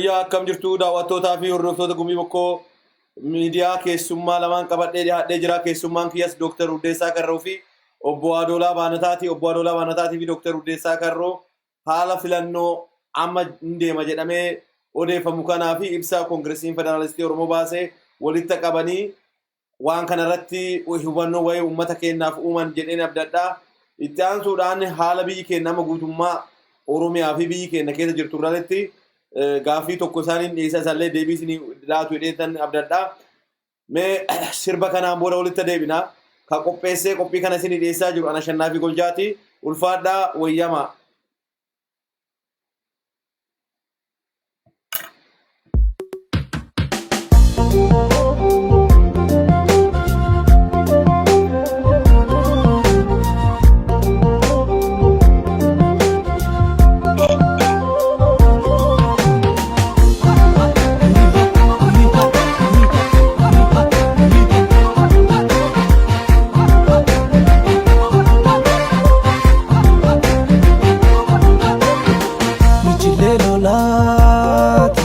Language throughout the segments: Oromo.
Yooyyaa, akkam jirtu daawwattootaa fi hordoftoota Gumii Bokkoo Miidiyaa? Keessummaa lamaan qabadhee dhiyaadhee jira. Keessummaan kiyyas Dooktar Urdeessaa Karroo fi Obbo Adoolaa Baanataati. Obbo Adoolaa Baanataatii fi Dooktar Urdeessaa Karroo haala filannoo amma hin deema jedhamee odeeffamu kanaa fi ibsa Koongiresiin Federaalistii Oromoo baasee walitti qabanii waan kanarratti hubannoo wayii uummata keenyaaf uuman jedheen abdadha. Itti aansuudhaan haala biyyi keenya amma guutummaa Oromiyaa fi biyyi keenya keessa jirtu irratti gaaffii tokko isaaniin dhiyeessa, isaallee deebii isinii laatu jedheetan abdadha. Mee sirba kanaan booda walitti deebina. Ka qopheessee qophii kana isinii dhiyeessaa jiru ana Shannaa fi Goljaati. Ulfaadhaa, wayyamaa. Michilee lolaati,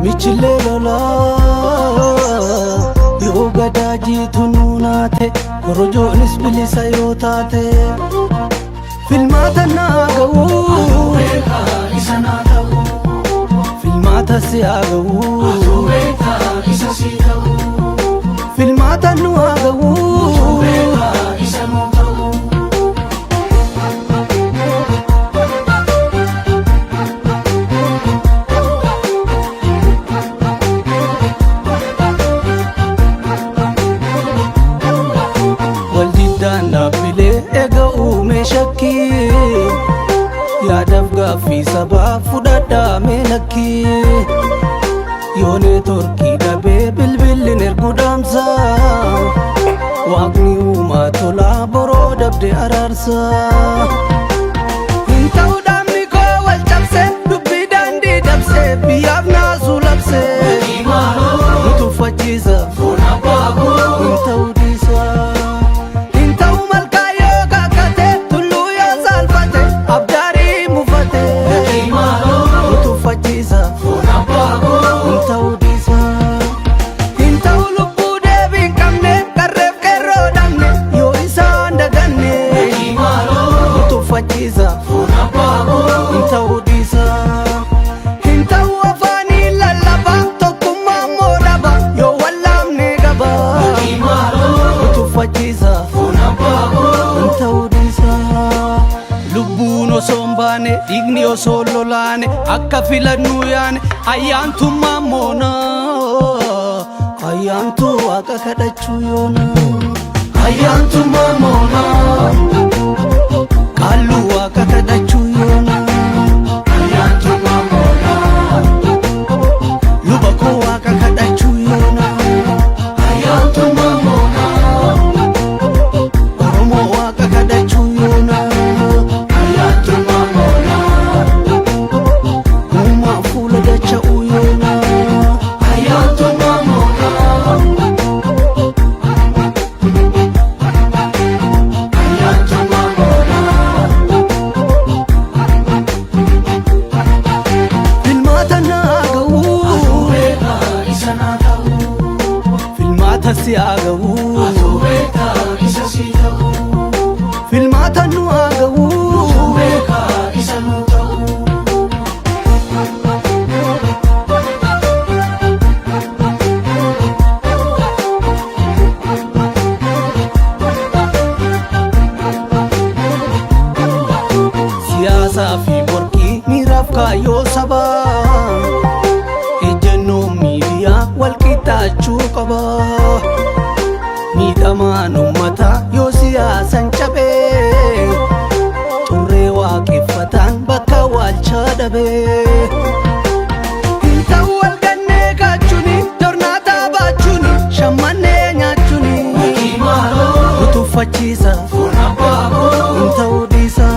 michilee lolaa, yoo gadaa jiitu nuunaate, korojoonis bilisa yoo taate, filmaata naa ga'uu, filmaata si haa ga'uu, filmaata nu haa ga'uu. Waldiddaan dhaabbilee eega uume shakkii, yaadaaf gaaffii sabaa fudhadhaa mee lakkii. Yoo neetworkii dhabee bilbilli erguu dhaamsa, waaqni uumaa tolaa boroo dabde araarsa. Hin ta'u dhaabni koo wal cabse, dubbii daandii dabse, biyyaaf naasuu labse. Nu tuffachiisa, hin ta'u dhiisa. Hin ta'u malkaa yoo kakate, tulluu yoo saalfate, abdaarii mufate. Nu tuffachiisa, hin ta'u dhiisa. Hin ta'u lubbuu deebii hin qabne, qarreef qeerroo dhabne, yoo isaan daganne. Nu tuffachiisa, hin ta'u dhiisa. Hin ta'u afaanii lallaba, tokkummaa immoo dhaba, yoo wallaamne qaba. Nu tuffachiisa, hin ta'u dhiisa. Lubbuun osoo hin baane, dhiigni osoo hin lolaane, akka filannuu yaane, ayyaantummaa moona. Ayyaantuu waaqa kadhachuu yoona. Ayyaantummaa moona. Qaalluu waaqa kadhachuu yoona. Ayyaantummaa moona. Luba koo waaqa kadhachuu yoona. Ayyaantummaa moona. Oromoo waaqa kadhachuu yoona. Ayyaantummaa moona. Uumaa fuula dacha'uu yoona. Ayyaantummaa moona. Ayyaantummaa moona. Filmaata naa ga'uu. Filmaata si haa ga'uu. Filmaata nu haa ga'uu. Siyaasaa fi morkii miiraaf kaayyoo sabaa. Ejjennoo miidiyaa wal qixxaachuu qaba. Miidhamaan uummataa yoo siyaasan cabee, xurree waaqeffataan bakka waalchaa dhabee. Hin ta'u wal gannee kaachuuni, tornaataa baachuuni, shammannee nyaachuuni. Nu tuffachiisa, hin ta'u dhiisa.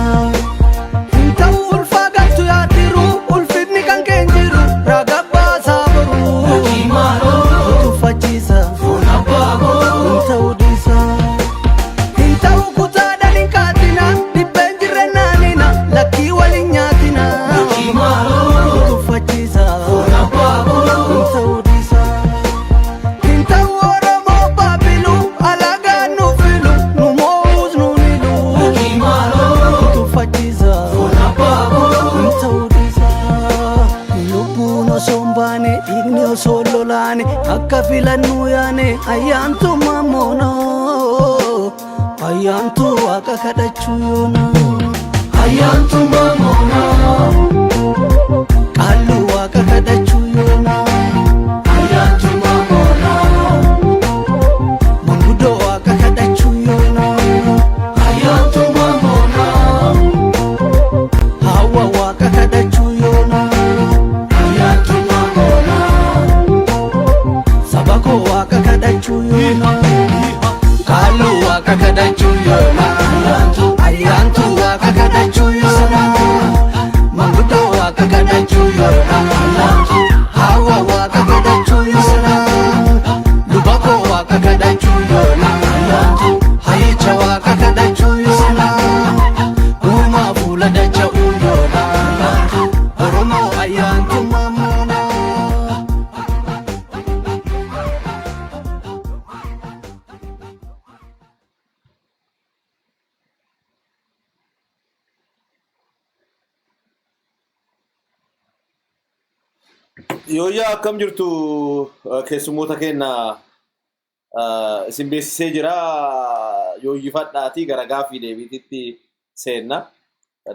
Hin ta'u ulfaa galtu yaadiru, ulfinni kan keenya jiru, raga baasaa boru. Nu tuffachiisa, hin ta'u dhiisa. Hin ta'u kutaadhaan hin kaatina, dhibbeen jirre naanina, lakkii waliin nyaatina. Nu tuffachiisa. Bakka filannuu yaane ayyaantu mamoonoo ayyaantu waaqa kadhachuu yoona ayyaantu mamoonoo qaalluu waaqa kadhachuu yoona ayyaantu mamoonoo manguddoo waaqa kadhachuu yoona ayyaantu mamoonoo hawa waaqa kadhachuu yoona ayyaantu mamoonoo saba koo waaqa kadhachuu yoona qaalluu waaqa kadhachuu yoona ayyaantu waaqa kadhachuu yoona manguddoo waaqa kadhachuu yoona hawa waaqa kadhachuu yoona luba koo waaqa kadhachuu yoona hayyicha waaqa kadhachuu yoona uumaa fuula dacha'uu yoona Oromoo ayyaantu mamoona. Yooyyaa, akkam jirtu? Keessummoota keenya isin beeksisee jira. Yooyyifadhaatii gara gaaffii deebiititti seenna.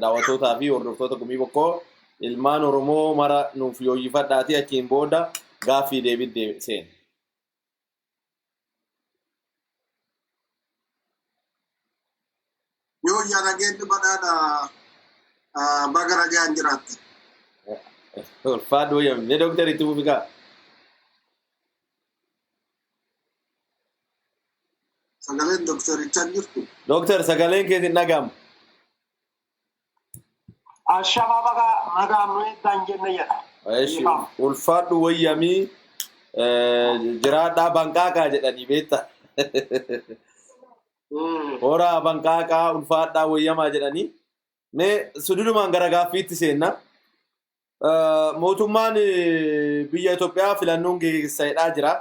Daawwattootaa fi hordoftoota Gumii Bokkoo, ilmaan Oromoo mara nuuf yooyyifadhaatii achiin booda gaaffii deebiitti seenna. Yoo yaa nageenyi badhaadha, baga nagaan jiraatte. Ulfaadhu wayyame. Mee dooktar, itti fufi kaa. Sagaleen doktorichaa hin jirtu. Dooktar, sagaleen keetiin dhaga'amu. Ashama, baga nagaan nu eegdan jenne jedha. Eshi, ulfaadhu wayyamii, jiraadhaa, banqaaqaa jedhanii beekta. Horaa banqaaqaa, ulfaadhaa wayyamaa jedhanii. Mee sududumaan gara gaaffiitti seenna. Mootummaan biyya Itoophiyaa filannoon geggeessaa jira.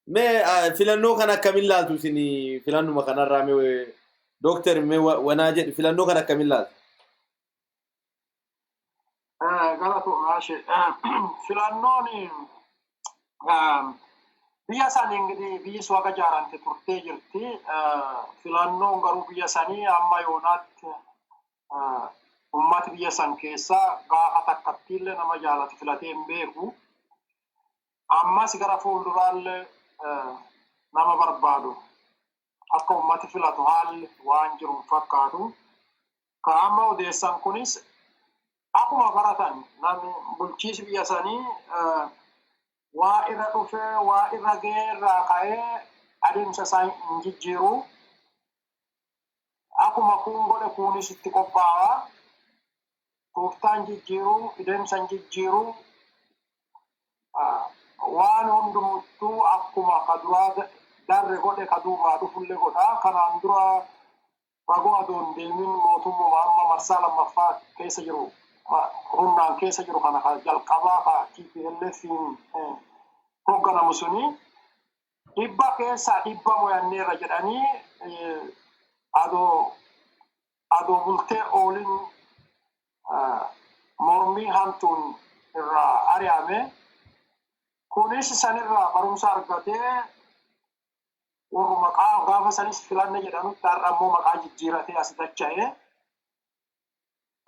Mee filannoo kana akkamiin laaltu isin? Filannuma kanarraa mee dooktar, mee wanaa jedhi, filannoo kana akkamiin laaltu? Galatoomaashi. Filannoon biyya sanii ingidihi biyyi sun akka ijaaramte turtee jirti. Filannoon garuu biyya sanii amma yoonaatti ummati biyya san keessaa gaafa takkattiillee nama jaalatu filatee hin beeku. Ammas gara fuulduraallee nama barbaadu akka ummati filatu haalli waan jiru hin fakkaatu. Ka amma odeessan kunis akkuma baratan namni bulchiisi biyya sanii waa irra dhufee waa irra ga'ee irraa ka'ee adeemsa isaa hin jijjiiru. Akkuma kuun godhe kuunis itti qophaa'a. Tooftaan jijjiiruu, adeemsa hin jijjiiruu, waan hundumtuu akkuma ka duraa darre godhe ka duubaa dhufullee godha. Kanaan dura fagoo adoon deemin mootummuma amma marsaa lammaffaa keessa jiru, humnaan keessa jiru kana, ka jalqabaa ka TPLFin hoogganamu suni 100% mo'anneerra jedhanii adoo bultee oolin mormii hamtuun irraa ari'ame. Kunis sanirraa barumsa argatee warru maqaa gaafa sanis filanne jedhanutti har'a immoo maqaa jijjiiratee as dacha'e.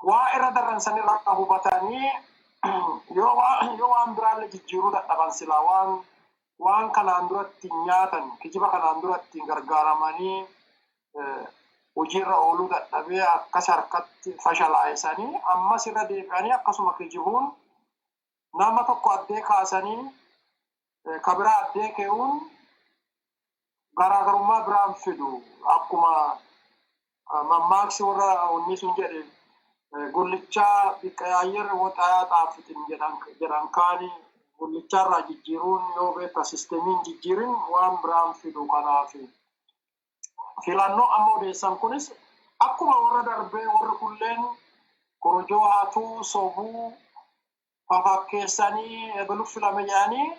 Waa irra darran sanirraa hubatanii yoo waan biraallee jijjiiruu dadhaban silaa waan kanaan duratti nyaatan kijiba kanaan duratti gargaaramanii hojiirra ooluu dadhabee akkas harkatti fashalaa'isanii ammas irra deebi'anii akkasuma kijibuun nama tokko addee kaasanii kabiraa addee ke'uun garaagarummaa biraan fidu. Akkuma mammaaksi warra wanni sun jedhe, "Gullichaa biqqayaayyer woxayaa xaafitin" jedhan kaani gullichaarraa jijjiiruun yoo beekta sistemiin jijjiirin waan biraan fidu. Kanaaf filannoo amma odeessan kunis akkuma warra darbee warri kulleen korojoo hatuu, sobuu, fafakkeessanii ebaluuf filame jedhanii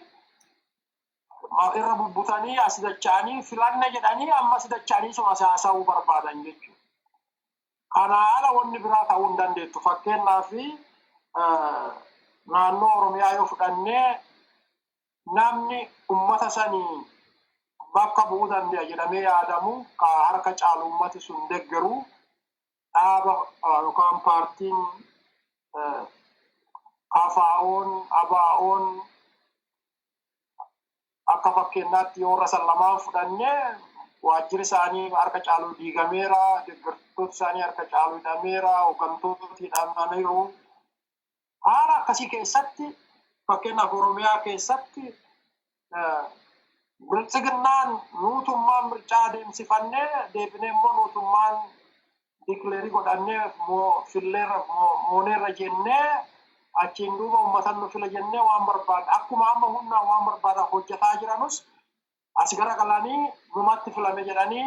irra bubbutanii as dacha'anii filanne jedhanii ammas dacha'anii suma haasa'uu barbaadan jechuudha. Kana ala wanni biraa ta'uu hin dandeettu. Fakkeenyaaf naannoo Oromiyaa yoo fudhannee Namni ummata sanii bakka bu'uu danda'a jedhamee yaadamu ka harka caalu ummati sun deeggaru dhaaba yookaan paartiin KFO'n, ABO'n akka fakkeenyaatti yoo warra san lamaan fudhanne, waajjirri isaanii harka caalu diigameera, deeggartoota isaanii harka caalu hidhameera, hooggantoota hidhamaniiru. Haala akkasii keessatti, fakkeenyaaf Oromiyaa keessatti, Biltsiginnaan nuutummaan mircaa adeemsifannee, deebinee immoo nuutummaan declare godhannee filleerra, mooneerra jennee, achiin duuba uummata nu fila jennee waan barbaadu akkuma amma humnaan waan barbaadan hojjetaa jiranus, as garagalanii numatti filame jedhanii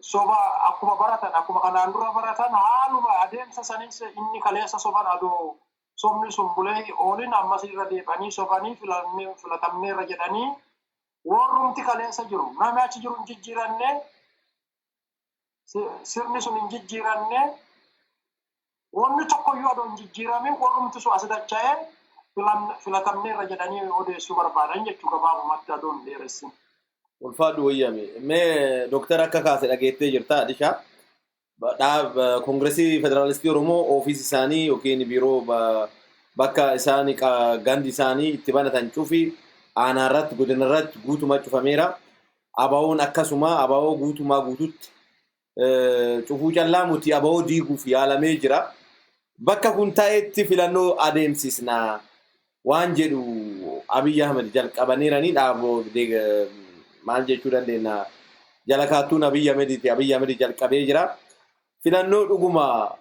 soba akkuma baratan, akkuma kanaan dura baratan, haaluma adeemsa sanis inni kaleessa soban adoo sobni sun bulee oolin ammas irra deebi'anii sobanii filatamneerra jedhanii, warrumti kaleessa jiru, namni achi jiru hin jijjiiranne, sirni sun hin jijjiiranne, wanni tokkoyyuu adoo hin jijjiiramin warrumti sun as dacha'ee filatamneerra jedhanii odeessuu barbaadan jechuu, gabaabumatti adoo hin dheeressin. Ulfaadhu wayyame. Mee dooktar, akka kaase dhageettee jirta Adishaa. Koongiresii Federaalistii Oromoo ofiisi isaanii yookiin biiroo bakka isaan gandi isaanii itti banatan cufi aanaa irratti, godina irratti guutumaa cufameera. ABO'n akkasuma ABO guutumaa guututti cufuu callaa muti, ABO diiguuf yaalamee jira. Bakka kun ta'etti filannoo adeemsisna waan jedhu Abiy Ahmed jalqabaniiranii dhaaboo maal jechuu dandeenya, jala kaattuun Abiy Ahmediiti. Abiy Ahmed jalqabee jira. Filannoo dhuguma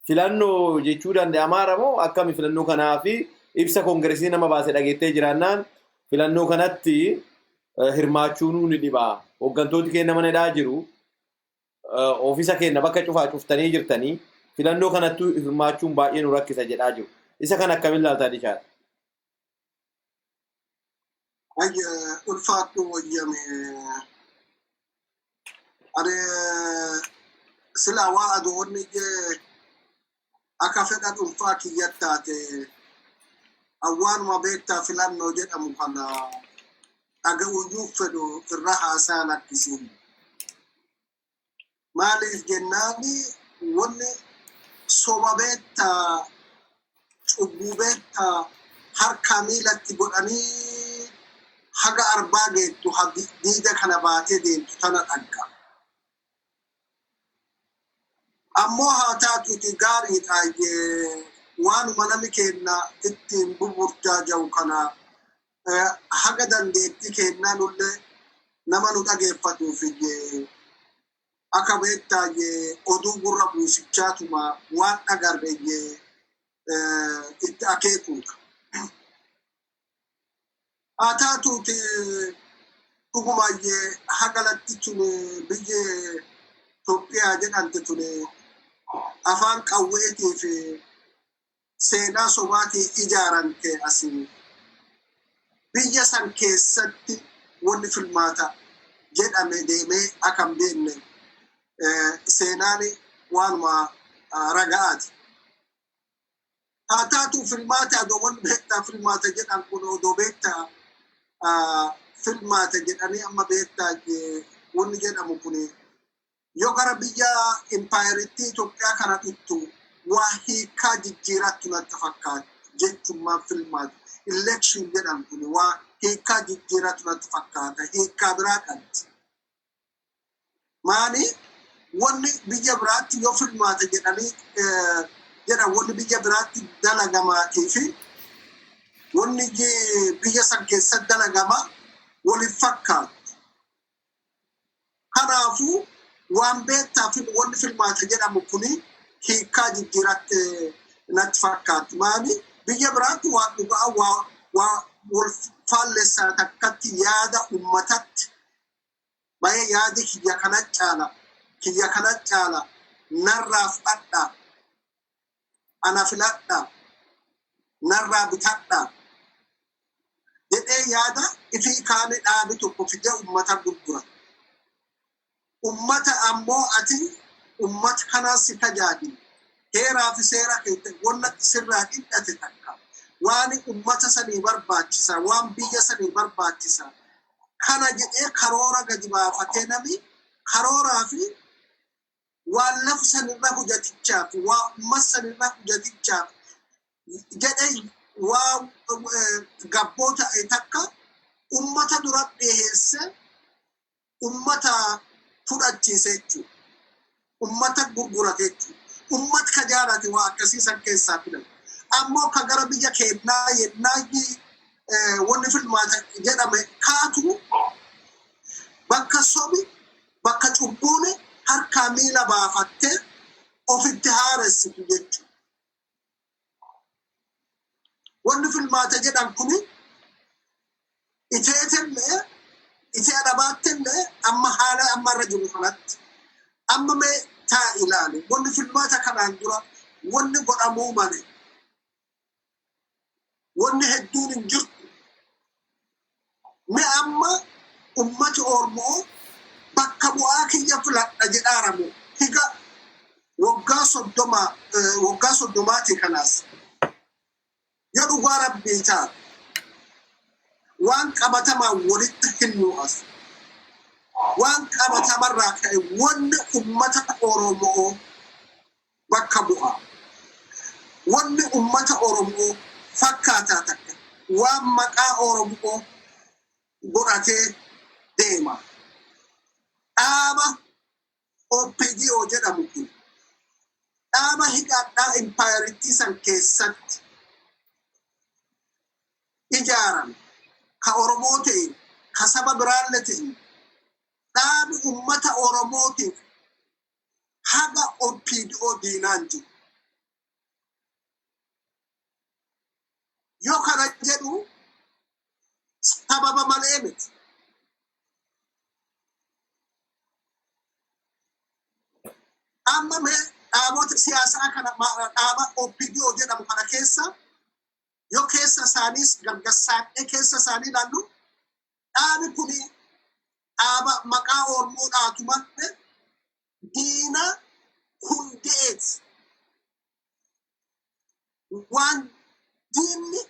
filannoo jechuu danda'amaara moo akkami? Filannoo kanaa fi ibsa koongiresii nama baase dhageettee jiraannaan, filannoo kanatti hirmaachuun ni dhiba. Hooggantooti keenya mana hidhaa jiru. Ofiisa keenya bakka cufaa cuftanii jirtanii, filannoo kanatti hirmaachuun baay'ee nu rakkisa jedhaa jiru. Isa kana akkamiin ilaaltaa, Dishaadha? Ayya, ulfaadhu wayyame. Ani silaa waa aduu wanni jee akka fedha dhuunfaa kiyyatti taate, awwaanuma beektaa filannoo jedhamu kana dhaga'uyyuu fedhu irra haasaa lakkisiin. Maaliif jennaani, wanni soba beektaa, cubbuu beektaa harkaa miilatti godhanii haga arbaa geettu diida kana baatee deemtu tana dhagga. Ammoo haa taatuuti, gaariidha waanuma nami keenna ittiin burburjaaja'u kana haga dandeettii keennaa nullee nama nu dhageeffatuuf akka beektaa oduu gurra buusichaatuma waan dhagarre itti akeekuudha. Haa taatuuti, dhugumayyee haga latti tun biyyi Itoophiyaa jedhamte tun afaan qawweetii fi seenaa sobaatii ijaaramte asii biyya san keessatti wanni filmaata jedhame deemee akka hin beekne seenaan waanuma raga'aati. Haa taatu, filmaata adoo wanni beektaa filmaata jedhan kun odoo beektaa filmaata jedhanii amma beektaa wanni jedhamu kun yoo gara biyya impaayeritti Itoophiyaa kana dhuttu waa hiikaa jijjiirattu natti fakkaata. Jechummaan filmaata election jedhan kun waa hiikaa jijjiiratu natti fakkaata, hiikaa biraa qabdi. Maali, wanni biyya biraatti yoo filmaata jedhanii jedhan, wanni biyya biraatti dalagamaatii fi wanni biyya san keessatti dalagama waliif fakkaatu. Kanaafuu waan beektaa fi wanni filmaata jedhamu kuni hiikaa jijjiiratte natti fakkaatti. Maali, biyya biraatti waan dhugaa waa wal faallessaa takkatti yaada ummatatti bayee, yaadi kiyya kana caala, kiyya kana caala, narraa fudhadha, ana filadha, narraa bitadha jedhee yaada ifii kaane dhaabi tokko fidee ummata gurgura. Ummata ammoo ati ummata kanaa si tajaajilu. Heeraa fi seera keessa wanna sirraa dhidhate takka. Waan ummata sanii barbaachisa, waan biyya sanii barbaachisa. Kana jedhee karoora gadi baafatee nami karooraa fi waan lafa sanirra hojjetichaaf, waa ummata sanirra hojjetichaaf jedhee waa gabboo ta'e takka ummata dura dhiyeesse, ummata fudhachiise jechuudha. Ummata gurgurate jechuudha. Ummata ka jaalate waa akkasii san keessaa filan. Ammoo ka gara biyya keenyaa yennaa wanni filmaata jedhame kaatu, bakka sobi, bakka cubbuun harkaa miila baafattee ofitti haaressitu jechuudha. Wanni filmaata jedhan kuni iteetellee itee adabaattellee, amma haala amma irra jiru kanatti amma mee taa ilaali, wanni filmaata kanaan dura wanni godhamuu malee wanni hedduun hin jirtu. Mi amma ummati Oromoo bakka bu'aa kiyya filadha jedhaaramu higa waggaa 30, waggaa 30ti kanaas yoo dhugaa Rabbii taate waan qabatamaan walitti hinnu as waan qabatamarraa ka'e wanni ummata Oromoo bakka bu'aa, wanni ummata Oromoo fakkaataa takka waan maqaa Oromoo godhatee deema. Dhaaba OPDO jedhamu kun dhaaba hidhadhaa impaayerittii san keessatti ijaarame, ka Oromoo ta'e, ka saba biraallee ta'e, dhaabi ummata Oromootiif haga OPDO diinaan jiru. Yoo kana jedhu sababa malee miti. Amma mee dhaabota siyaasaa kana, dhaaba OPDO jedhamu kana keessa yoo keessa isaaniis gargarsaaqee keessa isaanii ilaallu, dhaabi kuni dhaaba maqaa Oromoo dhaatu malee diina hundeeti. Waan diinni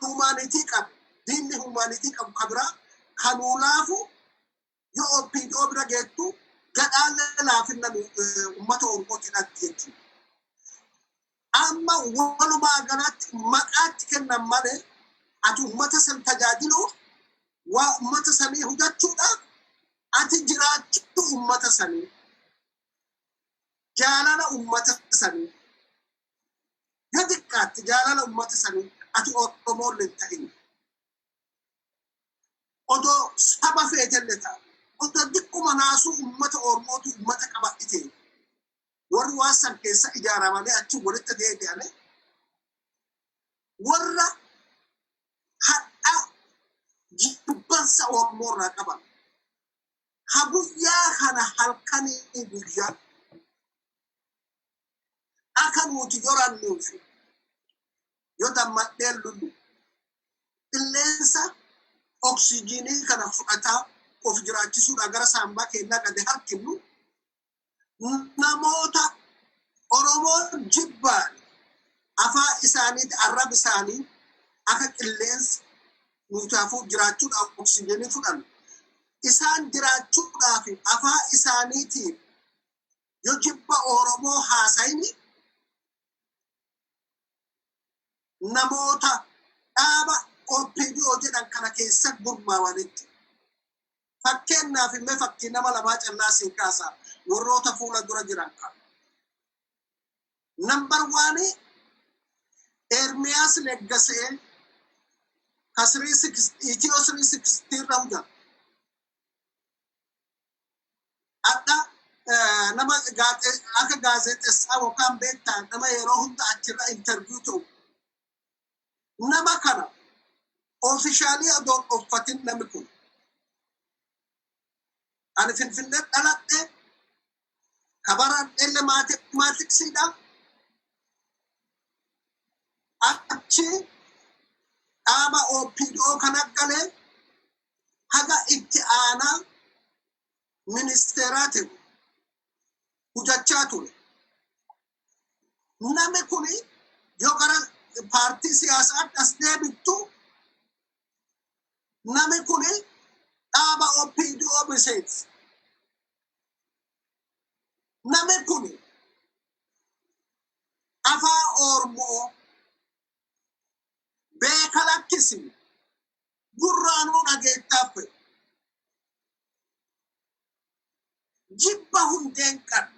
humanity qabu, diinni humanity qabu ka biraa kanuu laafu yoo OPDO bira geettu gadhaallee laafinna uummata Oromootiin addi jechuudha. Amma walumaa galatti maqaatti kennan malee ati uummata san tajaajiluuf, waa uummata sanii hudachuudhaaf, ati jiraachuu uummata sanii, jaalala uummata sanii, yoo xiqqaatti jaalala uummata sanii ati Oromoolle hin ta'in. Odoo saba feetelle ta'a. Odoo xiqquma naasuu uummata Oromootu uummata qabadhite. Warri waan san keessa ijaaramanii achi walitti deebi'ame warra hadha jibbansa Oromoo irraa qaban. Ha guyyaa kana halkanii guyyaa akka nuti yorannuufi yoo dammadhee lullu qilleensa oksijiinii kana fudhataa of jiraachisuudhaan gara saambaa keenyaa gadi harkifnu, namoota Oromoo jibbaan afaan isaaniitti arrab isaanii akka qilleensa nuutaafuu jiraachuudhaaf oksijiinii fudhannu isaan jiraachuudhaaf afaan isaaniitiin yoo jibba Oromoo haasayini, namoota dhaaba OPDO jedhan kana keessa gurmaawanitti. Fakkeenyaaf immoo fakkii nama lamaa callaa sii kaasa, warroota fuula dura jiran kana. Number one, Ermiyaas Leggasee, ka Itiyoo 360 irra hojjeta. Adda nama akka gaazexessaa yookaan beektaa nama yeroo hunda achirra interview ta'u. Nama kana official odoon uffatin namni kun ani Finfinnee dhaladhe, kabaradhellee mathematicsiidha. Achi dhaaba OPDO kana galee haga itti aanaa ministeeraa ta'e hojjechaa ture. Namni kuni yoo gara Paartii siyaasaa as deebittu, nami kuni dhaaba OPDO miseensa. Nami kuni afaan Oromoo beeka lakkisi, gurraanuu dhageettaaf jibba hundeen qabu.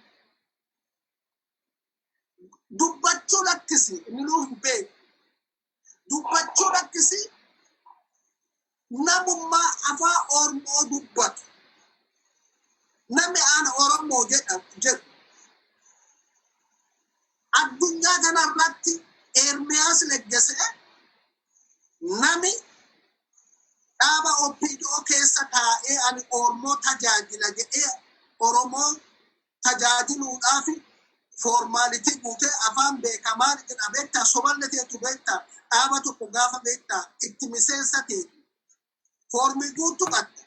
Dubbachuu lakkisi, inni nuu hin beeku. Dubbachuu lakkisi, namummaa afaan Oromoo dubbatu. Namni ana Oromoo jedhu addunyaa kanarratti Ermiyaas Leggesee nami dhaaba OPDO keessa taa'ee ani Oromoo tajaajila jedhee, Oromoo tajaajiluudhaaf formality guutee afaan beekamaa jedha. Beektaa, soballe teetu, beektaa, dhaaba tokko gaafa beektaa itti miseensa teetu foormii guutuu qabda,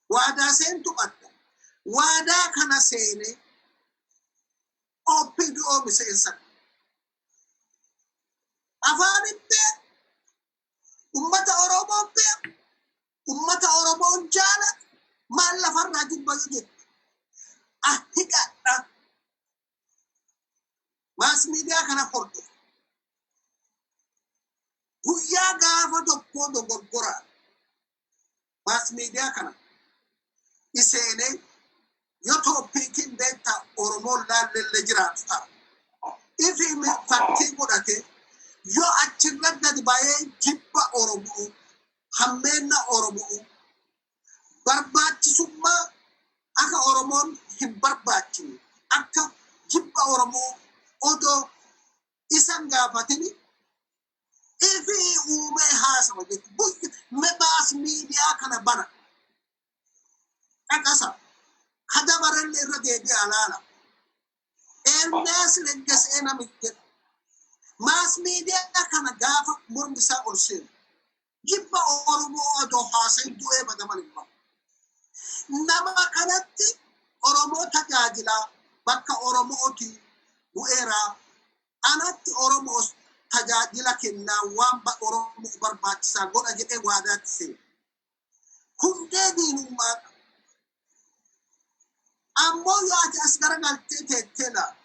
waadaa seentu qabda. Waadaa kana seenee OPDO miseensa, afaan hin beeku, ummata Oromoo beeku, ummata Oromoon jaalatu, maal lafarraa jibbayu jettu? Ah, hiqadha. Mass media kana hordofu. Guyyaa gaafa tokkoo dogoggoraa mass media kana iseenee yoo topiciin beektaa Oromoon laallellee jiraatu ta'a. Ifi fakkii godhate yoo achirra gadi ba'ee jibba Oromoo, hammeenna Oromoo, barbaachisummaa akka Oromoon hin barbaachine, akka jibba Oromoo odoo isan gaafatini ifi uumee haasawa jechuudha. Mass media kana bana dhaqasa kadabarelle irra deebi'aa laala. Ermiyaas Leggesee namichi jedhu mass media kana gaafa mormi isaa ol seenu jibba Oromoo odoo haasayin du'ee badaman hin bahu. Nama kanatti Oromoo tajaajilaa bakka Oromooti bu'eeraa, anatti Oromoo tajaajila kennaa, waan Oromoo barbaachisaa godha jedhee waadaatti seenu. Hundee diinummaa qaba. Ammoo yoo ati as garagaltee teettee laala,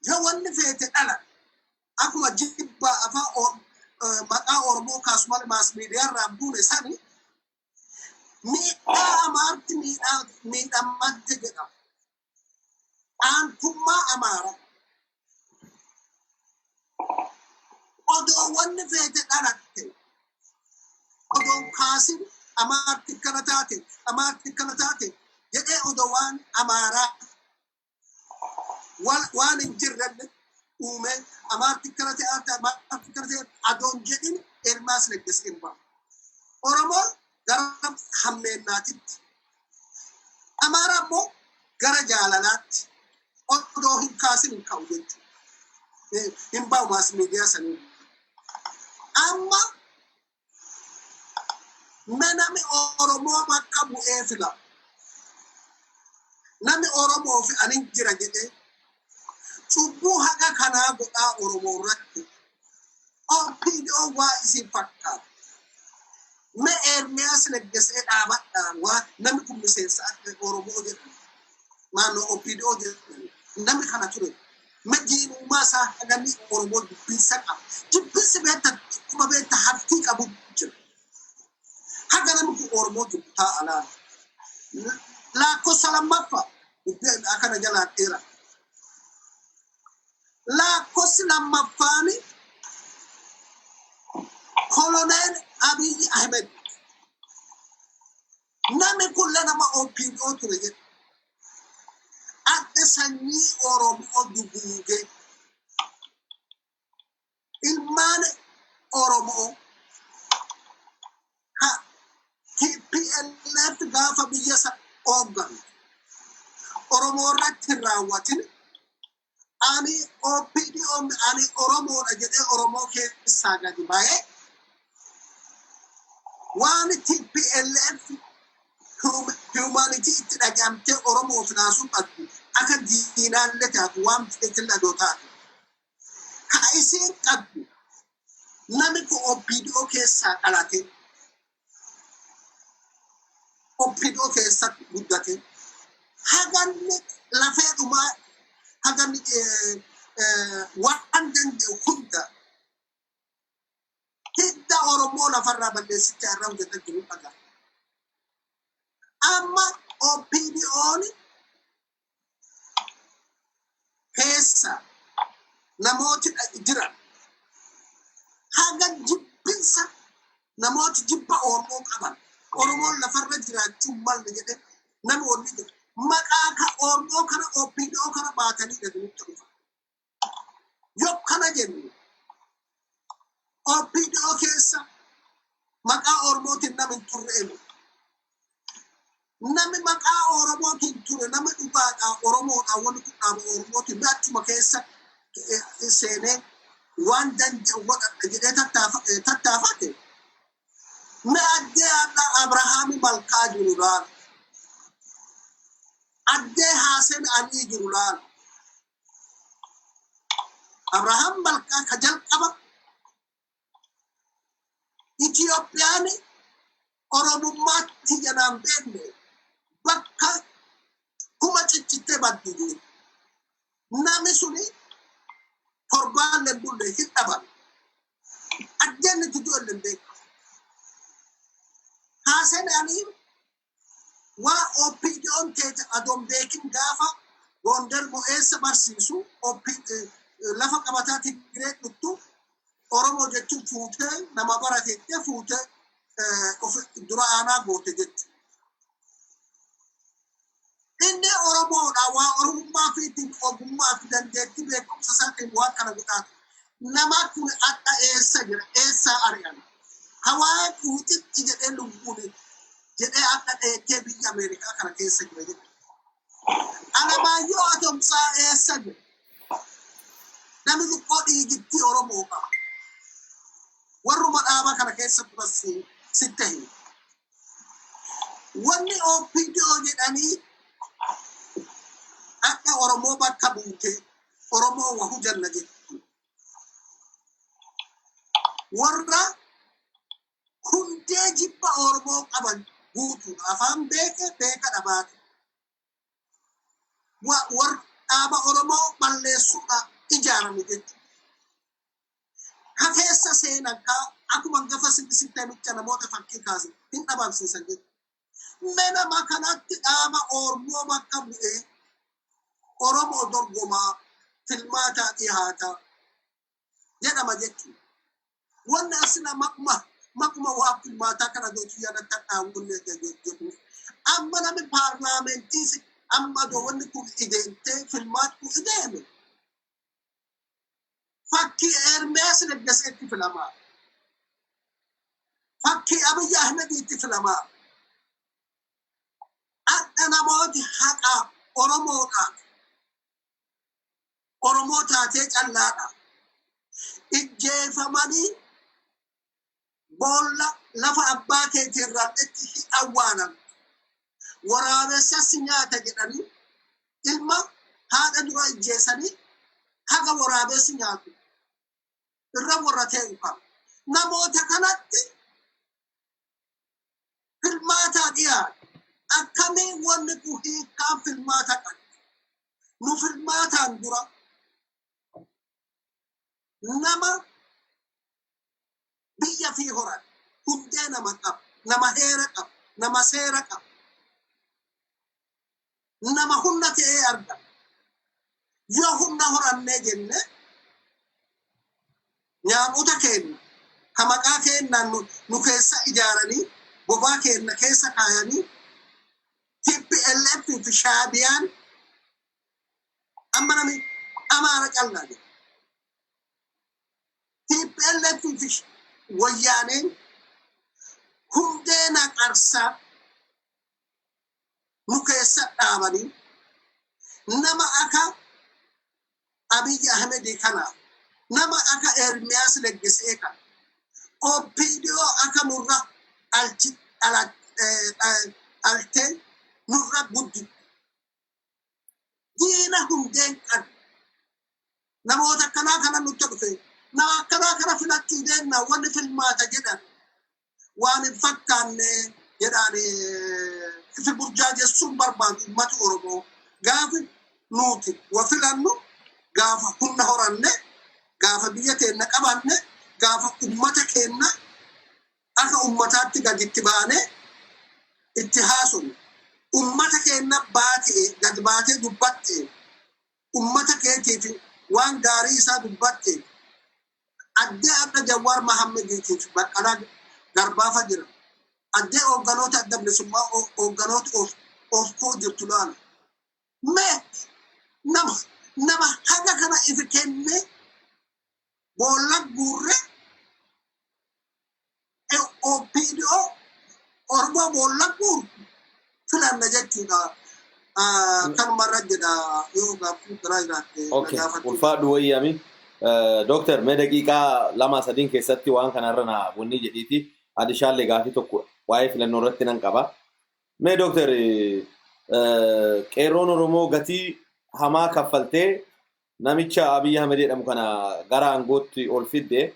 yoo wanni feete dhala, akkuma jibbaa afaan maqaa Oromoo kaasumalee mass media irraa buune sani, miidhaa Amaarti miidhamante jedhama. Aantummaa Amaaraa. Odoo wanni feete dhalatte, odoo kaasin Amaarti kana taate, Amaarti kana taate jedhee, odoo waan Amaaraa waan hin jirrelle uume, Amaarti kana ta'e, Amaarti kana ta'e adoon jedhin, Ermiyaas Leggesee hin bahu. Oromoon gara hammeennaatitti, Amaara immoo gara jaalalaatti odoo hin kaasin hin ka'u jechuudha. Hin bahu mass media sanii. Amma nami Oromoo bakka bu'ee fila. Nami Oromoo fi ani jira jedhee cubbuu haqa kanaa godhaa Oromoo irratti OPDO waa isin fakkaata. Me Ermiyaas Leggesee dhaabadhaa, waa namni kun miseensa Oromoo jedhamu. Naannoo OPDO jedhamu. Namni kana ture. Me diinummaa isaa hagamii Oromoo jibbinsa qaba. Jibbinsi beekta dhukkuba beekta hartii qabu jira. Haga namni kun Oromoo jibbu taa'a laala. Lakkoofsa lammaffaa, dubbii akkana jalaan dheeraa. Lakkoofsi lammaffaani Koloneel Abiy Ahmed. Namni kun nama OPDO ture jedhu. Adda sanyii Oromoo duguugee ilmaan Oromoo ha TPLF gaafa biyya hoogganu Oromoo irratti hin raawwatin, ani OPDO, ani Oromoodha jedhee Oromoo keessaa gadi ba'ee waan TPLF humanity itti dhaga'amtee Oromoof naasuu qabdu, akka diinaallee taatu, waan feetillee adoo taatu. Ka isiin qabdu namni kun OPDO keessaa dhalate, OPDO keessatti guddate, haganni lafee dhumaa, haganni waan danda'u hunda hidda Oromoo lafarraa balleessicha irra hojjetaa jiru dhagaa. Amma OPDO'n keessa namooti jiran haga jibbinsa namooti jibba Oromoo qaban, Oromoon lafarra jiraachuu malle jedhe namni wanni jedhu maqaa ka Oromoo kana OPDO kana baatanii dhagnutti dhufa. Yoo kana jennu OPDO keessa maqaa Oromootiin namni hin turre emu. Namni maqaa Oromootiin ture, nama dhugaadhaa Oromoodhaa, wanni kun dhaaba Oromootiin achuma keessa seenee waan danda'u godhadha jedhee tattaafate. Mi addee har'a Abrahaami Malkaa jiru laala. Addee Haaseen Alii jiru laala. Abrahaam Malkaa ka jalqaba Itiyoophiyaan Oromummaatti janaan beekne bakka kuma ciccittee baddu jiru. Namni suni torbaan bulle hin dhaban. Addeen itti du'e hin beeku. Haaseen Alii waa OPDO'n teete adoon beekin gaafa Gondar mo'eessa barsiisu lafa qabataa Tigiree dhuttu Oromoo jechuun fuutee nama barateettee fuutee of dura aanaa goote jechuudha. Inni Oromoodha, waa Oromummaa fi ogummaa fi dandeettii beekumsa isaatiin waan kana godhaa. Nama kun akka eessa jira, eessaa ari'an? Hawaa wuxitti jedhee lubbuun jedhee akka dheettee biyya Ameerikaa kana keessa jira jedha. Alamaayyoo Atomsaa eessa jira? Namni xiqqoo dhiigittii Oromoo qaba. Warruma dhaaba kana keessa turas sitti himu. Wanni OPDO jedhanii akka Oromoo bakka buute Oromoo wahu janna jechuudha. Warra hundee jibba Oromoo qaban guutuudha. Afaan beeke beeka dhabaate. Warra dhaaba Oromoo balleessuudha ijaarame jechuudha. Ka keessa seenan ka akkuma gafa sitti namoota fakkii kaase hin dhabamsiisan jechuudha. Mee nama kanatti dhaaba Oromoo bakka bu'ee Oromoo dorgomaa filmaataa dhihaataa jedhama jechuudha. Wanni asina maquma waa filmaataa kana dootu yaadatti dhaawwanne jedhu. Amma namni paarlaamentii amma wanni kun ideemtee filmaattu ideeme. Fakkii Ermiyaas Laggaseetti filamaa. Fakkii Abiyyi Ahmediitti filamaa. Akka namooti haqa Oromoodhaaf Oromoo taatee callaadha. Ijjeefamanii boolla lafa abbaa keetii irratti hin awwaalan. Waraabessas nyaata jedhanii ilma haadha dura ijjeessanii haga waraabessi nyaatu irra warra ta'e qaba. Namoota kanatti filmaataa dhiyaatu. Akkamiin wanni kun hiikkaan filmaata qabu? Nu filmaataan dura nama biyya fi horan hundee nama qabu, nama heera qabu, nama seera qabu, nama humna ta'ee argama. Yoo humna horannee jenne nyaamota keenya ka maqaa keenyaan nu keessa ijaaranii bobaa keenya keessa kaayanii TPLF fi Shaabiyaan amma nami Amaara callaa jedha. TPLF fi Wayyaaneen hundee naqarsaa nu keessa dhaabanii nama akka Abiyyi Ahmedii kana, nama akka Ermiyaas Leggisee kana, OPDO akka nurra dhaltee nurra guddi diina hundeen qabu. Namoota akkanaa kana nutti dhufe. Nama akkanaa kana filachuu deemna, wanni filmaata jedhan waan hin fakkaanne jedhaan ifi burjaajessuun barbaadu uummati Oromoo. Gaafi nuti wa filannu gaafa humna horanne, gaafa biyya keenya qabanne, gaafa ummata keenya akka ummataatti gaditti baane itti haasofnu. Ummata keenya baatee gad baatee dubbatte, ummata keetiif waan gaarii isaa dubbatte. Addee adda Jawaar Mahammediitiif Baqqalaa Garbaafa jira. Addee hoogganoota Adda Bilisummaa, hoogganoota of koo jirtu laala. Mee nama haga kana ifi kenne boolla guurre, OPDO Oromoo boolla guuru filanna jechuudha. Kanumarra jedha, yoo gaaffii biraa jiraatte na gaafachuu. Ulfaadhu wayyaami. Dooktar, mee daqiiqaa 2-3 keessatti waan kanarra na wanni jedhiiti. Adishaallee gaafii tokko waa'ee filannoo irratti nan qaba. Mee dooktar, qeerroon Oromoo gatii hamaa kaffaltee namicha Abiy Ahmed jedhamu kana gara aangootti ol fidde.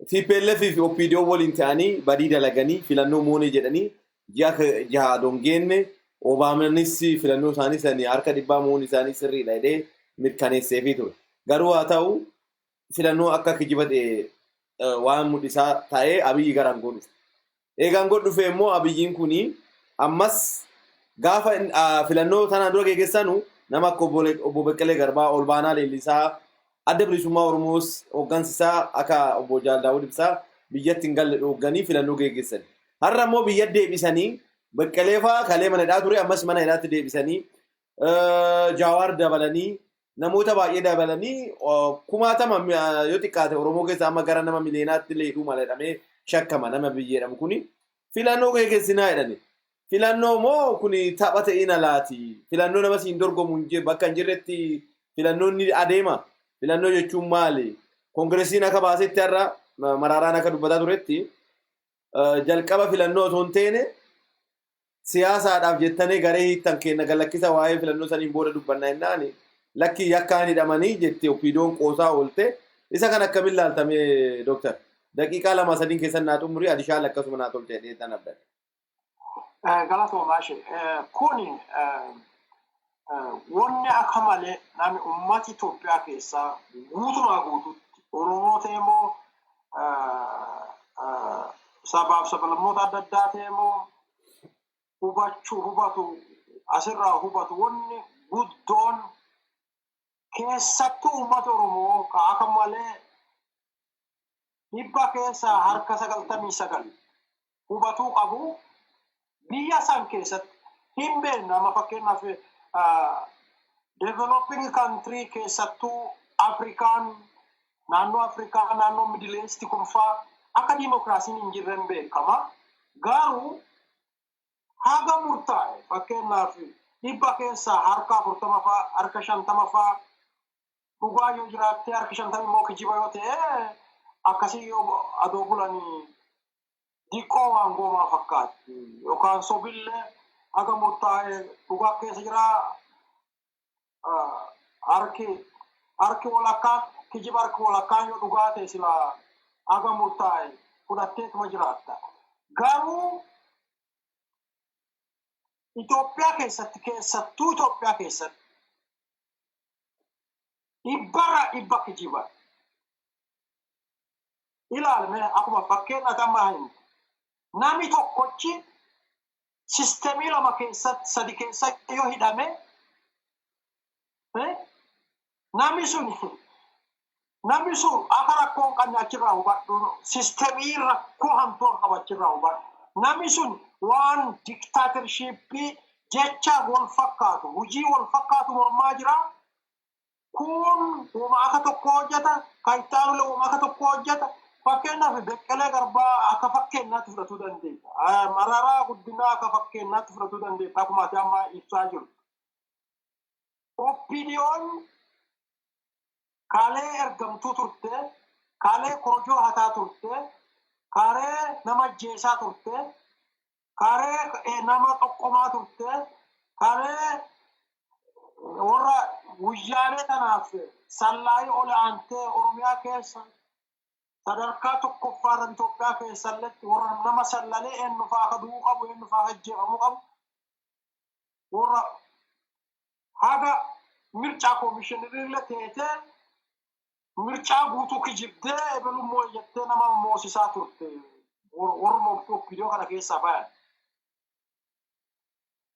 TPLF fi OPDO waliin ta'anii badii dalaganii filannoo moonee jedhanii ji'a 6 dongeenye. Obaamaanis filannoo isaanii sanii harka dhibbaa moon isaanii sirriidha jedhee mirkaneesseefii ture. Garuu haa ta'u, filannoo akka kijiba ta'e waan mul'isaa ta'ee Abiyyi gara aangoo dhufe. Egaa aangoo dhufe immoo Abiyyiin kuni ammas gaafa filannoo tanaan dura geggeessanu nama akka obbo Beqqelee Garbaa, Olbaanaa Leellisaa, Adda Bilisummaa Oromoos hooggansi isaa akka obbo Jaal Daawud Ibsaa biyyatti hin galle dhoogganii filannoo geggeessan. Har'a immoo biyya deebisanii Beqqelee fa'aa kalee mana hidhaa ture ammas mana hidhaatti deebisanii, Jaawaar dabalanii, namoota baay'ee dabalanii, kumaatama yoo xiqqaate Oromoo keessa amma gara nama miliyoonaatti illee hidhuu mala jedhamee shakkama nama biyya jedhamu kuni filannoo geggeessinaa jedhani. Filannoo moo kuni tapha ta'in alaati? Filannoo nama siin dorgomu hin bakka hin jirretti filannoon ni adeema. Filannoo jechuun maali? Koongiresiin akka baasetti, har'a Maraaraan akka dubbataa turetti, jalqaba filannoo osoo hin teene siyaasaadhaaf jettanii garee hiittan kenna galakkisa, waa'ee filannoo saniin booda dubbanna jennaani lakkii yakkaan hidhamanii jette OPDOn qoosaa oolte. Isa kan akkamiin laaltame, dooktar? Daqiiqaa 2-3 keessan naa xumuri, Adishaal akkasuma naa tolche jedhee tan abdadha. Galatoomaa ishee. Kuni wanni akka malee namni uummata Itoophiyaa keessaa guutumaa guututti Oromoo ta'e moo sabaaf sablammoota adda addaa ta'e moo hubachuu hubatu, asirraa hubatu, wanni guddoon keessattuu uummata Oromoo ka akka malee 99% hubatuu qabu, biyya san keessatti hin beekna. Amma fakkeenyaaf developing country keessattuu Afrikaan, naannoo Afrikaa, naannoo Middle East kun faa akka diimokiraasiin hin jirre hin beekama. Garuu haga murtaa'e, fakkeenyaaf 40% faa, 50% faa dhugaa yoo jiraatte, harki 50 immoo kijiba yoo ta'e, akkasii yoo adoo bulanii diqqoo waan goomaa fakkaatti, yookaan sobillee haga murtaa'e dhugaa keessa jira, harki walakkaan kijiba, harki walakkaan yoo dhugaa ta'e, sila haga murtaa'e fudhatteetuma jiraatta. Garuu Itoophiyaa keessatti, keessattuu Itoophiyaa keessatti 100% kijiba. Ilaalme akkuma fakkeenya amma himte. Namni tokkochi sistemii lama keessatti, sadi keessatti yoo hidhame, namni sun akka rakkoo hin qabne achirraa hubadhu. Sistemii rakkoo hamtuu akka qabu achirraa hubadhu. Namni sun waan dictatorshipii jecha wal fakkaatu, hojii wal fakkaatu mormaa jira. Kun uuma akka tokko hojjeta, kan itti aanullee uuma akka tokko hojjeta. Fakkeenyaaf Beqqelee Garbaa akka fakkeenyaatti fudhatuu dandeetta. Mararaa Guddinaa akka fakkeenyaatti fudhatuu dandeetta, akkuma ati amma ibsaa jirtu. OPDOn kaalee ergamtuu turte, kaalee korojoo hataa turte, kaalee nama ajjeesaa turte, kaalee nama xoqqomaa turte, kaalee Warra guyyaalee tanaaf sallaayii ol aantee Oromiyaa keessa sadarkaa tokkoffaarra Itoophiyaa keessalletti warra nama sallalee eenyu fa'aa akka du'uu qabu, eenyu fa'aa ajjeefamuu qabu, warra haga mircaa koomishinariillee teetee mircaa guutuu kijibdee ebelummoo jettee nama moosisaa turte, warruma OPDO kana keessaa bayan.